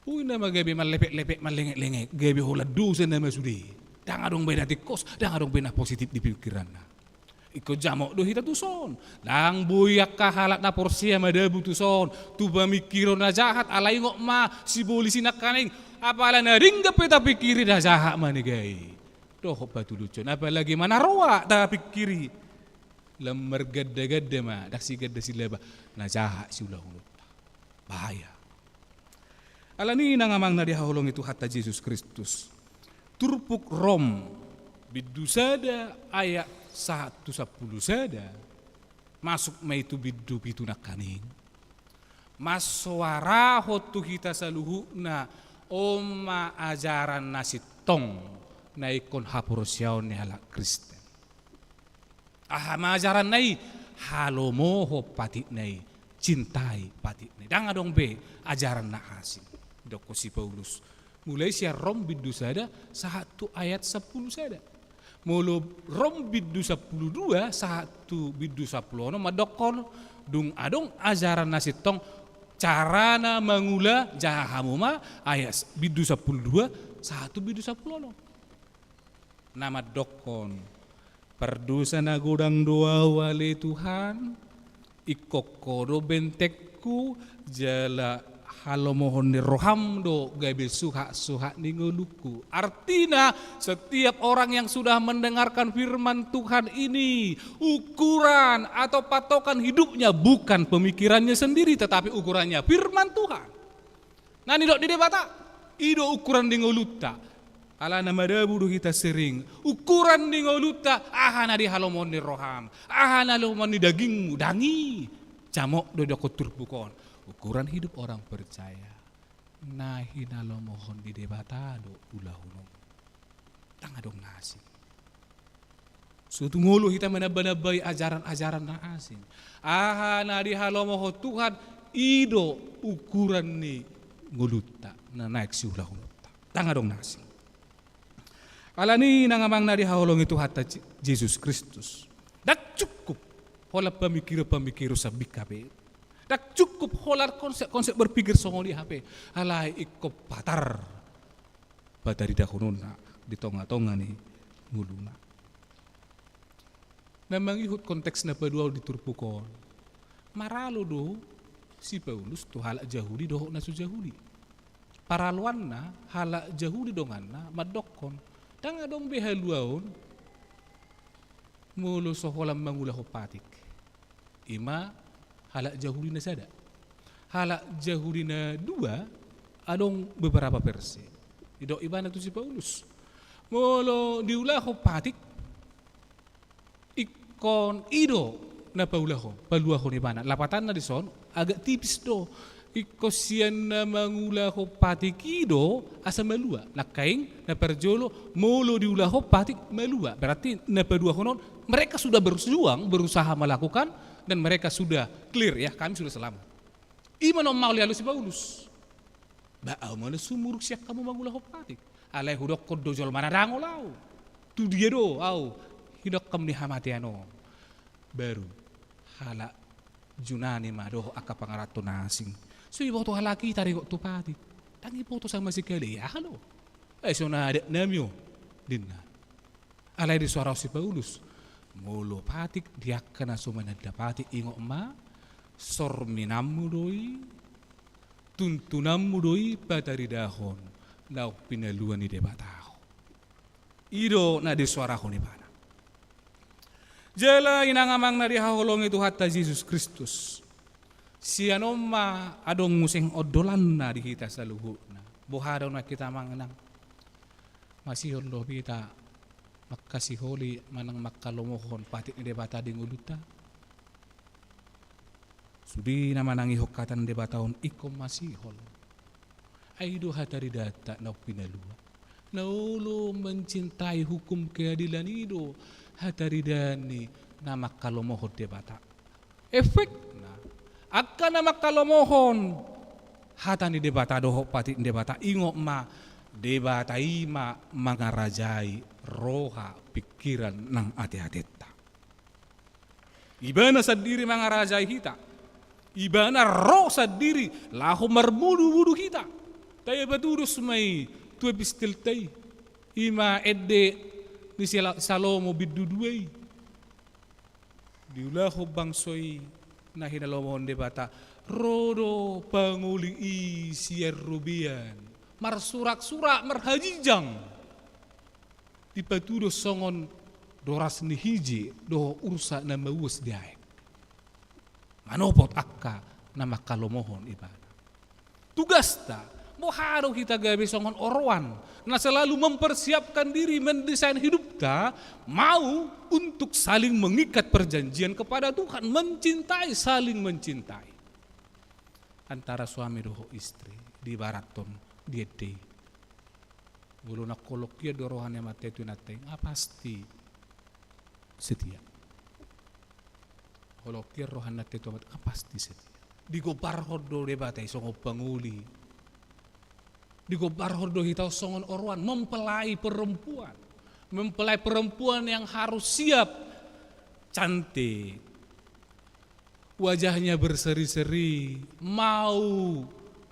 boi nama gabe mallepet-lepet, mallenget-lenget, gabe holan dosa nama sude. Ndang adong be na tingkos, ndang adong be na positif di pingkiranna. Ingkon jamot do hita tuson. Ndang boi angka halak na porsea madabu tuson tu pamingkiron na jahat, ala ingot ma sibolis i nangkaning. Apala na denggan pe tapingkiri, na jahat ma niga i. Dohot patuluson, apalagi ma na roa tapingkiri. Lam marganda-ganda ma, ndang siganda silaba, na jahat siulahononta. Bahaya. Alani i inang amang na dihaholongi Tuhanta Jesus Kristus. Turpuk Rom, bindu sada ayat sahat tu sampulu sada, masuk ma i tu bindu pitu nangkaning. Mansoarahon tu hita saluhutna, on ma ajaran na sintong na ingkon haporseaon ni halak Kristen. Aha ma ajaranna i? Halomohon patikna i, cintai patikna i. Ndang adong be ajaran na asing. Didokkon si Paulus. Mulai sian Rom bindu sada sahat tu ayat sampulu sada. Molo Rom bindu sampulu dua sahat tu bindu sampulu onom mandokkon, dung adong ajaran na sintong carana mangula, jaha hamu ma, ayat bindu sampulu dua sahat tu bindu sampulu onom. Na mandokkon, pardosa na godang do ahu ale Tuhan, ingkon Ho do bentengku, jala halomohon ni roham do gabe suhat-suhat ni ngolungku. Artina, setiap orang yang sudah mendengarkan firman Tuhan ini, ukuran atau patokan hidupnya bukan pemikirannya sendiri, tetapi ukurannya firman Tuhan. Na nidok ni Debata, i do ukuran ni ngolunta. Alana madabu do hita sering. Ukuran ni ngolunta, aha na di halomohon ni roham, aha na halomohon ni dagingmu, ndang i. Jamot do didokkon turpuk on. Ukuran hidup orang percaya, na hinalomohon ni Debata do ulahononmu. Ndang adong na asing. So tung olo hita manamba-nambai ajaran-ajaran na asing. Aha na dihalomohon Tuhan, i do ukuran ni ngolunta na naeng siulahononta. Ndang adong na asing. Alani i inang amang na dihaholongi Tuhanta Je-, Jesus Kristus, ndang cukup holan pamikiron-pamikiron sambing hape. Ndang cukup holan konsep-konsep berpikir songon i hape. Alai ingkon patar pataridahononna di tonga-tonga ni ngoluna. Na mangihut konteks na paduahon di turpuk on, maralo do si Paulus tu halak Jahudi dohot na so Jahudi. Paraloanna, halak Jahudi donganna mandokkon, ndang adong be haluaon molo so holan mangulahon patik. I ma halak Jahudi na sada. Halak Jahudi na dua, adong beberapa versi. Didok ibana tu si Paulus, molo diulahon patik, ingkon i do na paulahon, paluahon ibana. Lapatanna dison agak tipis do. Ingkon sian na mangulahon patik i do asa malua. Nangkaning na parjolo, molo diulahon patik malua, berarti na paduahon on mereka sudah berjuang, berusaha melakukan, dan mereka sudah clear, ya, kami sudah selamat. I ma na maol dialo si Paulus. Ba ahu ma na sumurung sian hamu mangulahon patik. Alai hudokkon do jolma na dangol ahu. Tu dia do ahu hinongkam ni hamatean on? Baru halak Junani ma dohot angka pangaranto na asing. So iboto halak i taringot tu patik. Ndang iboto sama sekali, aha do? Ai songon adat nami on, ninna. Alai disoarahon si Paulus, molo patik di angka na so mananda patik, ingot ma, sorminanmu do i, tuntunanmu do i, pataridahon naung pinalua ni Debata ho. I do na disoarahon ibana. Jala inang amang na dihaholongi Tuhanta Jesus Kristus, sian on ma adong muse ondolanna di hita saluhutna. Boha do na hita manang masihol do hita mangkasiholi manang mangkalomohon patik ni Debata di ngolunta? Sude na manangihon hata ni Debata on ingkon masihol. Ai i do hataridanta naung pinalua. Na olo mencintai hukum keadilan i do hataridaan ni na mangkalomohon Debata. Efekna, angka na mangkalomohon hata ni Debata dohot patik ni Debata, ingot ma, Debata i ma mangarajai roha, pingkiran nang ateatenta. Ibana sandiri mangarajai hita. Ibana ro sandiri laho marmudubudu hita. Tahe patudos ma i tu epistelta i. I ma ende ni Sala-, Salomo bindu dua i. Diulahon bangso i na hinalomohon Debata, ro do pangoli i sian robean, marsuraksurak, marhajinjang. Dipatudos songon doras ni hije dohot ursa na mauas di aek, manopot angka na mangkalomohon ibana. Tugasta, boha do hita gabe songon oroan na selalu mempersiapkan diri, mendesain hidupta mau untuk saling mengikat perjanjian kepada Tuhan, mencintai, saling mencintai antara suami dohot istri, diibarathon di ende i. Molo nangkin holong hian do roha ni amanta i tu inanta i, ah, pasti setia. Holong hian roha ni inanta i tu amanta i, ah, pasti setia. Digombarhon do Debata i songon pangoli. Digombarhon do hita songon oroan, mempelai perempuan. Mempelai perempuan yang harus siap, cantik, wajahnya berseri-seri, mau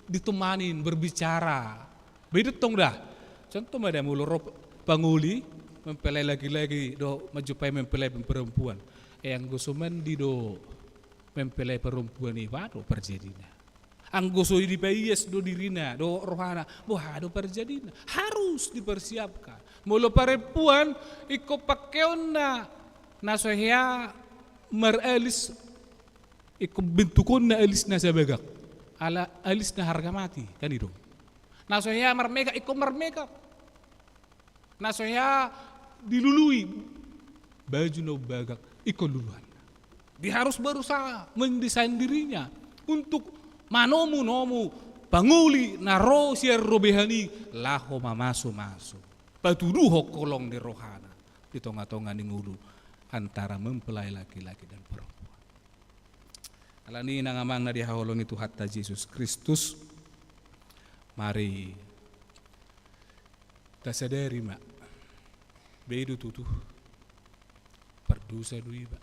ditemani berbicara. Beda tong da. Contoh ma da, molo ro pangoli, mempelai laki-laki dohot manjumpai mempelai perempuan. Eh, anggo so mandi do mempelai perempuan i, boha do parjadina? Anggo so dipaias do dirina dohot rohana, boha do parjadina? Harus dipersiapkan. Molo perempuan, ingkon pakeonna na so hea maralis, ingkon bentukonna alisna sabagak. Ala alisna harga mati, kan i do. Na so hea marmekap, ingkon marmekap. Na so hea dilului, baju na umbagak, ingkon luluanna. Dia harus berusaha mendesain dirinya untuk manomu-nomu pangoli na ro sian robean i, laho mamasu-masu, patuduhon holong ni rohana di tonga-tonga ni ngolu antara mempelai laki-laki dan perempuan. Alani i, inang amang na dihaholongi Tuhanta Jesus Kristus, mari tasadari ma, be do tutu pardosa do iba.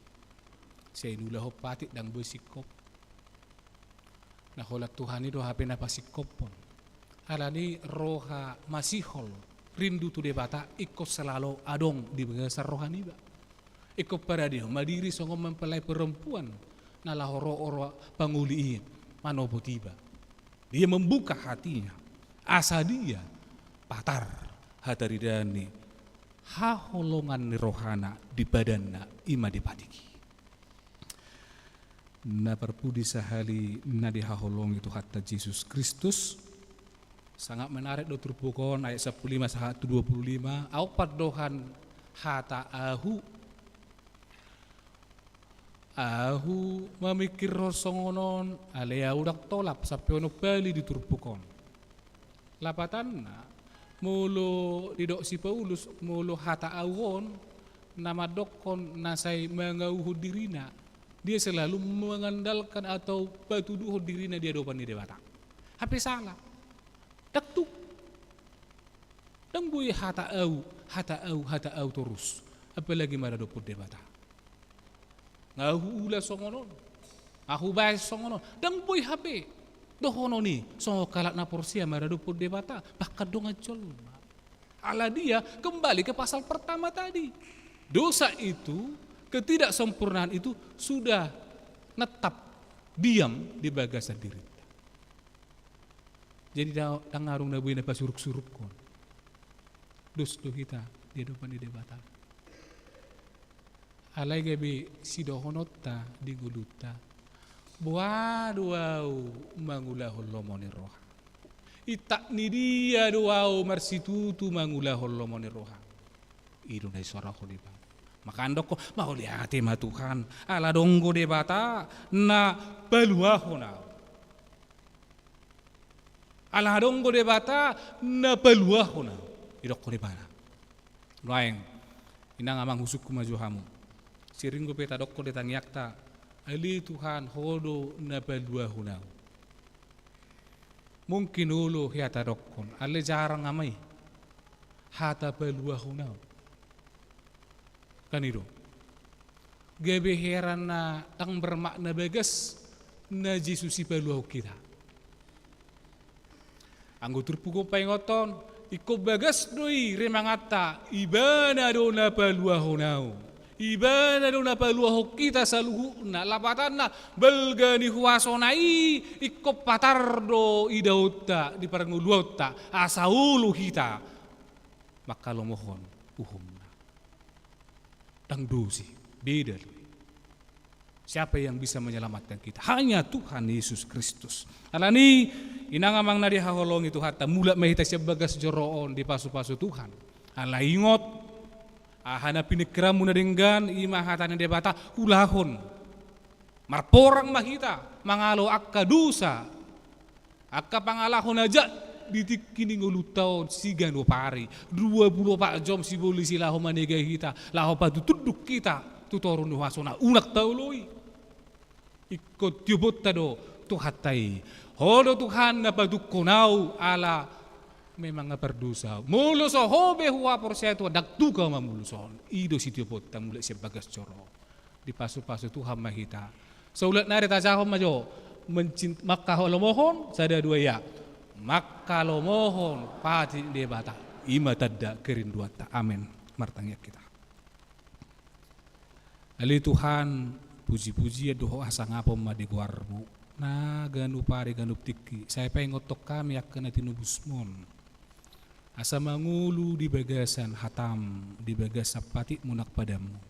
Sai diulahon patik, ndang boi singkop. Na holan Tuhan i do hape na pasingkophon. Alani i, roha masihol, rindu tu Debata, ingkon selalu adong di bagasan roha niba. Ingkon paradehon ma diri songon mempelai perempuan na laho ro oroan pangoli i manopot iba. Dia membuka hatinya, asa dia patar hataridaan ni haholongan ni rohana di padanna, i ma di patik i. Na parpudi sahali na dihaholongi Tuhanta Jesus Kristus, sangat menarik do turpuk on, ayat sampulu lima sahat tu dua pulu lima. Ahu pandohan hata ahu, ahu mamingkirhon songon on, alai ahu ndang tolap sampe onom hali di turpuk on. Lapatanna, molo didok si Paulus, molo hata ahu on na mandokkon na sai mangauhon dirina, dia selalu mengandalkan atau patuduhon dirina di adopan ni Debata. Hape sala. Ndang tuk. Ndang boi hata ahu, hata ahu, hata ahu torus. Apalagi maradophon Debata. Nga huula songon on. Ahu baen songon on, ndang boi hape dohonon i songon halak na porsea maradophon Debata bahkan dongan jolma. Ala dia, kembali ke pasal pertama tadi. Dosa itu, ketidaksempurnaan itu sudah netap diam di bagasan dirinta. Jadi da-, ndang adong na boi na pasuruk-surukhon. Dos do hita di adopan ni Debata. Alai gabe sidohononta di ngolunta, boha do ahu mangulahon lomo ni roham? Intak ni dia do ahu marsitutu mangulahon lomo ni roham? I do na isorahon ibana. Maka ndok ho, mauliate ma Tuhan, ala adong do Debata na paluahon ahu. Ala adong do Debata na paluahon ahu, didokkon ibana. Nuaeng, inang amang, husungkun ma jo hamu. Sering dope tadokkon di tangiangta, ale Tuhan, ho do na paluahon ahu. Mungkin olo hea tadokkon, ale jarang ma i hata paluahon ahu. Kan i do. Gabe heran na ndang bermakna bagas na Jesus i paluahon hita. Anggo turpuk on paingothon, ingkon bagas do i remanganta, ibana do na paluahon ahu. Ibana do na paluahon hita saluhutna, lapatanna balga ni huasona i ingkon patar do idaonta di parngoluonta, asa olo hita mangkalomohon uhumna. Ndang dos i, beda do i. Siapa yang bisa menyelamatkan kita? Hanya Tuhan Yesus Kristus. Alani, inang amang na dihaholongi Tuhanta, mulak ma hita sian bagas joro on dipasupasu Tuhan. Ala ingot, aha na piningkiranmu na denggan, i ma hata ni Debata, ulahon. Marporang ma hita mangalo angka dosa, angka pangalaho na jat di tingki ni ngolunta on siganup ari, dua pulu opat jom sibolis i laho manegei hita, laho patutunduk hita tu toru ni huasona, unang taoloi. Ingkon tioponta do Tuhanta i. Ho do Tuhan na patungkon ahu ala memang nga pardosa ahu. Molo so ho be huhaporseai Tuhan, ndang tung ahu mamolus on. I do sitioponta mulak sian bagas joro on. Dipasupasu Tuhan ma hita. Saulak nari tajahon ma jo, mencint-, mangkalomohon, sada dua ia. Mangkalomohon patik ni Debata. I ma tanda kerinduanta. Amen. Martangiang hita. Ale Tuhan, puji-pujian dohot hasangapon ma di goarmu. Na ganup ari ganup tingki, sai paingothon hami angka na tinobusmon. Asa mangolu di bagasan hatam, di bagasan patikmu nang padanmu.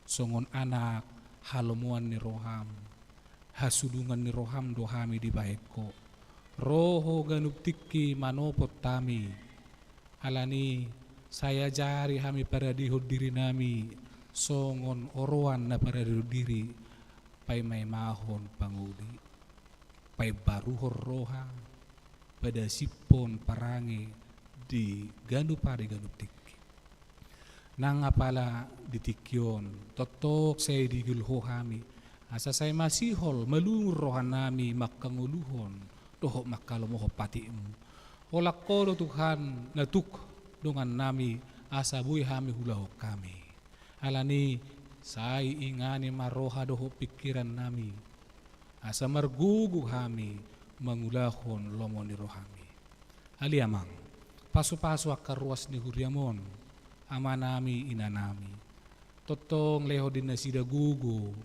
Songon anak halomoan ni roham, hasulungan ni roham do hami dibahen ho. Ro ho ganup tingki manopot hami. Alani, sai ajari hami paradehon dirinami songon oroan na paradehon diri, paimaimahon pangoli, paimbaruhon roha, padasiphon parange di ganup ari ganup tingki. Nang apala di tingki on, tongtong sai digol ho hami, asa sai masihol malungun rohanami mangkangoluhon dohot mangkalomohon patikmu. Holan ho do Tuhan na tuk dongannami, asa boi hami hulahon hami. Alani, sai ingani ma roha dohot pingkirannami, asa margogo hami mangulahon lomo ni rohami. Ale Amang, pasupasu angka ruas ni huriam on, amanami, inanami. Tongtong lehon di nasida gogo,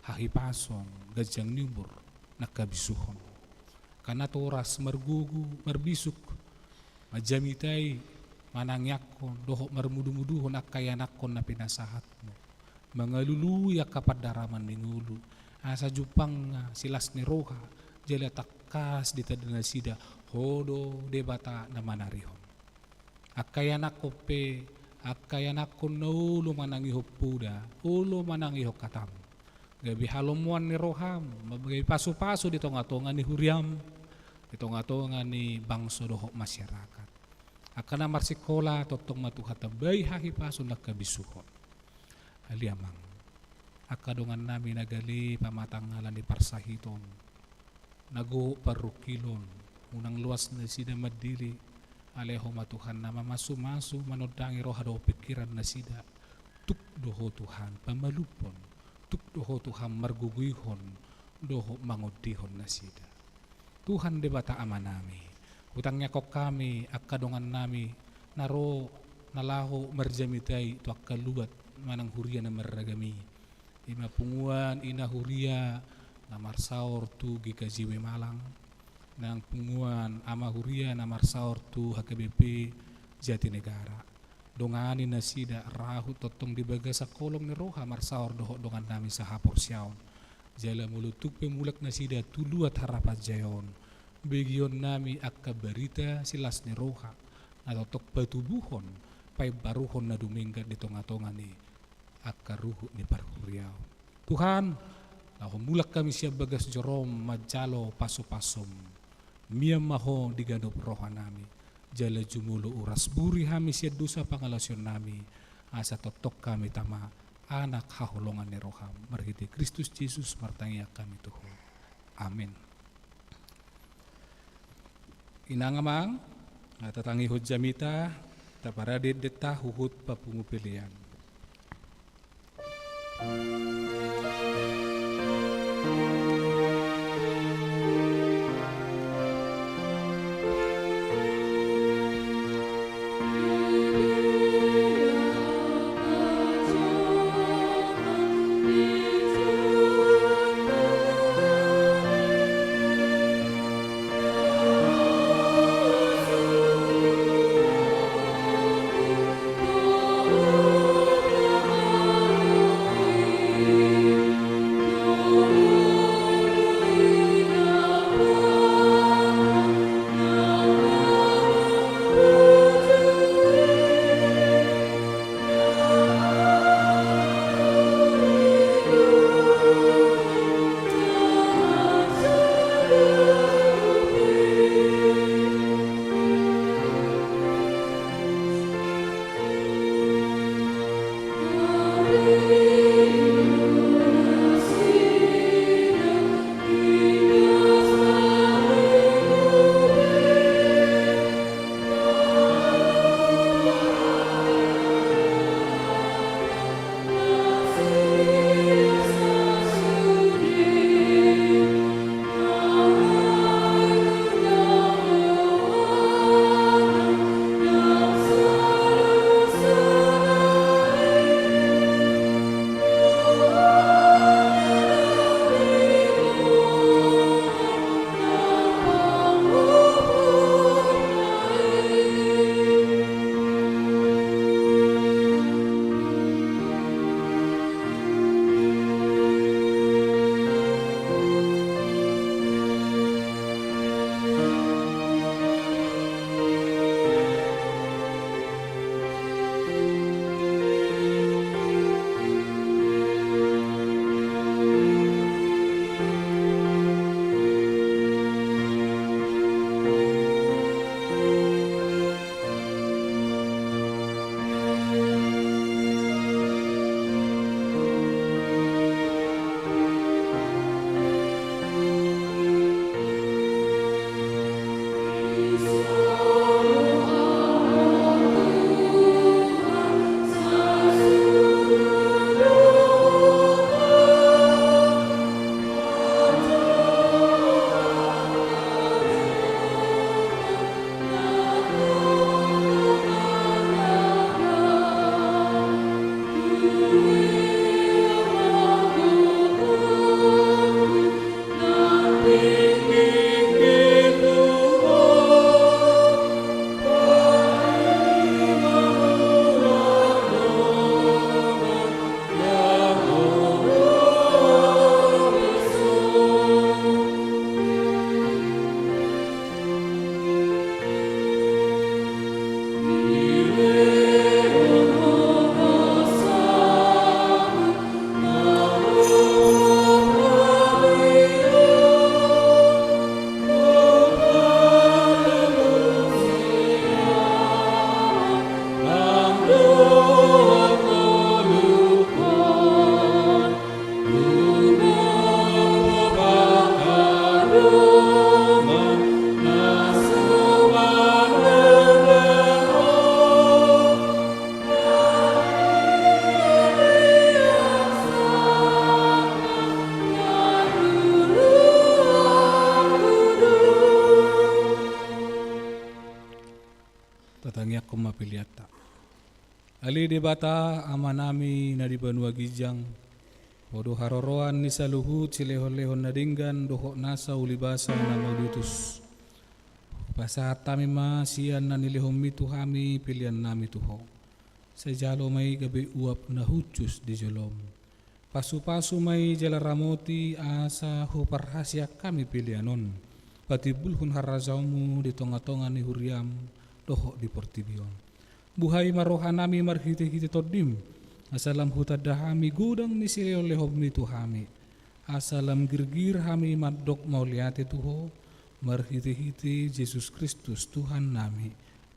hahipason, ganjang ni umur, nang habisuhon. Angka natoras margogo, marbisuk, manjamitai, manangiangkon, dohot marmudumuduhon angka ianakhon na pinasahatmu. Mangalului angka pandaraman ni ngolu, asa jumpang silas ni roha, jala tangkas ditanda nasida, ho do Debata na manarihon. Angka ianakhon pe, angka ianakhon na olo manangihon poda, olo manangihon hatam. Gabe halomoan ni roham, gabe pasupasu di tongatonga ni huriam, di tongatonga ni bangso dohot masyarakat. Angka na marsikola, tongtong ma Tuhan tambai hahipason nang habisuhon. Ale Amang, angka dongannami na gale pamatangkalan di parsahiton, na gogo parungkilon, unang loas nasida mandele, alai Ho ma Tuhan na mamasumasu, manondangi roha dohot pingkiran nasida. Tuk do Ho Tuhan pamalumhon, tuk do Ho Tuhan margogoihon, dohot mangondihon nasida. Tuhan Debata Amanami, hutangiangkon hami angka dongannami na ro na laho marjamita i tu angka luat manang huria na marragam i. I ma punguan ina huria na marsaor tu G K J W Malang, nang punguan ama huria na marsaor tu H K B P Jatinegara. Dongani nasida rap tongtong di bagasan holong ni roha marsaor dohot dongannami sahaporseaon. Jala molo tung pe mulak nasida tu luat Harapan Jaya on, begeonnami angka barita silas ni roha na tongtong patubuhon, paimbaruhon na dumenggan di tongatonga ni angka ruhut ni parhuriaon. Tuhan, laho mulak hami sian bagas jorom manjalo pasupasom. Mian ma Ho di ganup rohanami, jala jumolo uras buri hami sian dosa pangalaosionnami, asa tongtong hami tama anak haholongan ni roham. Marhite Kristus Jesus martangiang hami tu Ho. Amen. Inang amang, na tatangihon jamita, taparade endenta huhut papungu pelean. Debata Amanami na di banua ginjang, Ho do haroroan ni saluhut silehonlehon na denggan dohot nasa ulibasa na mauliutus. Hupasahat hami ma sian na nilehonmi tu hami peleannami tu Ho. Sai jalo ma i gabe uap na hushus di jolom. Pasupasu ma i jala ramoti asa huparhaseang hami pelean on patimbulhon harajaonmu di tongatonga ni huriam dohot di portibi on. Buhai ma rohanami marhitehite Tondim, asa lam hutanda hami godang ni silehonlehonmi tu hami, asa lam girgir hami mandok mauliate tu Ho, marhitehite Jesus Kristus Tuhannami.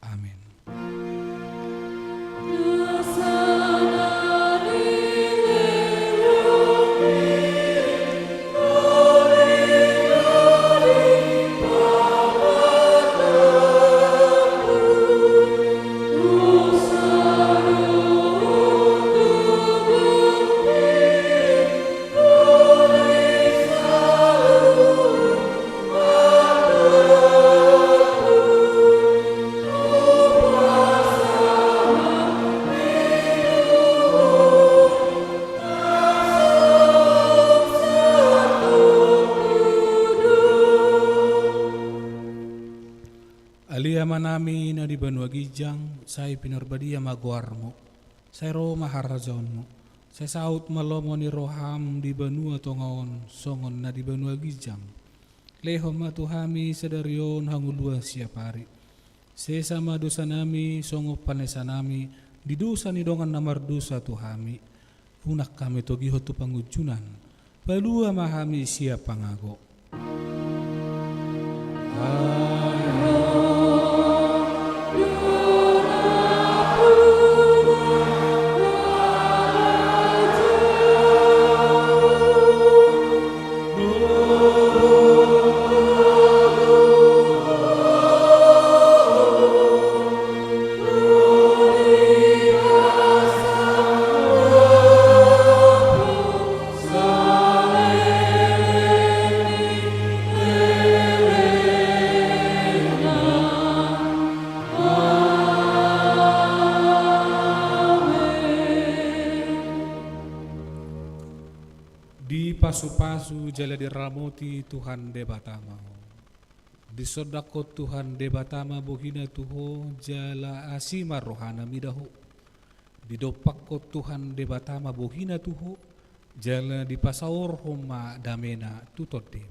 Amen. Ale Amanami na di banua ginjang, sai pinarbadia ma goarmu. Sai ro ma harajaonmu. Sai saut ma lomo ni roham di banua tonga on songon na di banua ginjang. Lehon ma tu hami sadari on hangoluan siapari. Sesa ma dosanami songon panesanami di dosa ni dongan na mardosa tu hami. Unang hami togihon tu pangunjunan. Palua ma hami sian pangago. Dipasupasu jala diramoti Tuhan Debata ma ho. Disondangkon Tuhan Debata ma bohina tu ho jala asi ma rohana mida ho. Didompakkon Tuhan Debata ma bohina tu ho jala dipasaorhon ma damena tu tondim.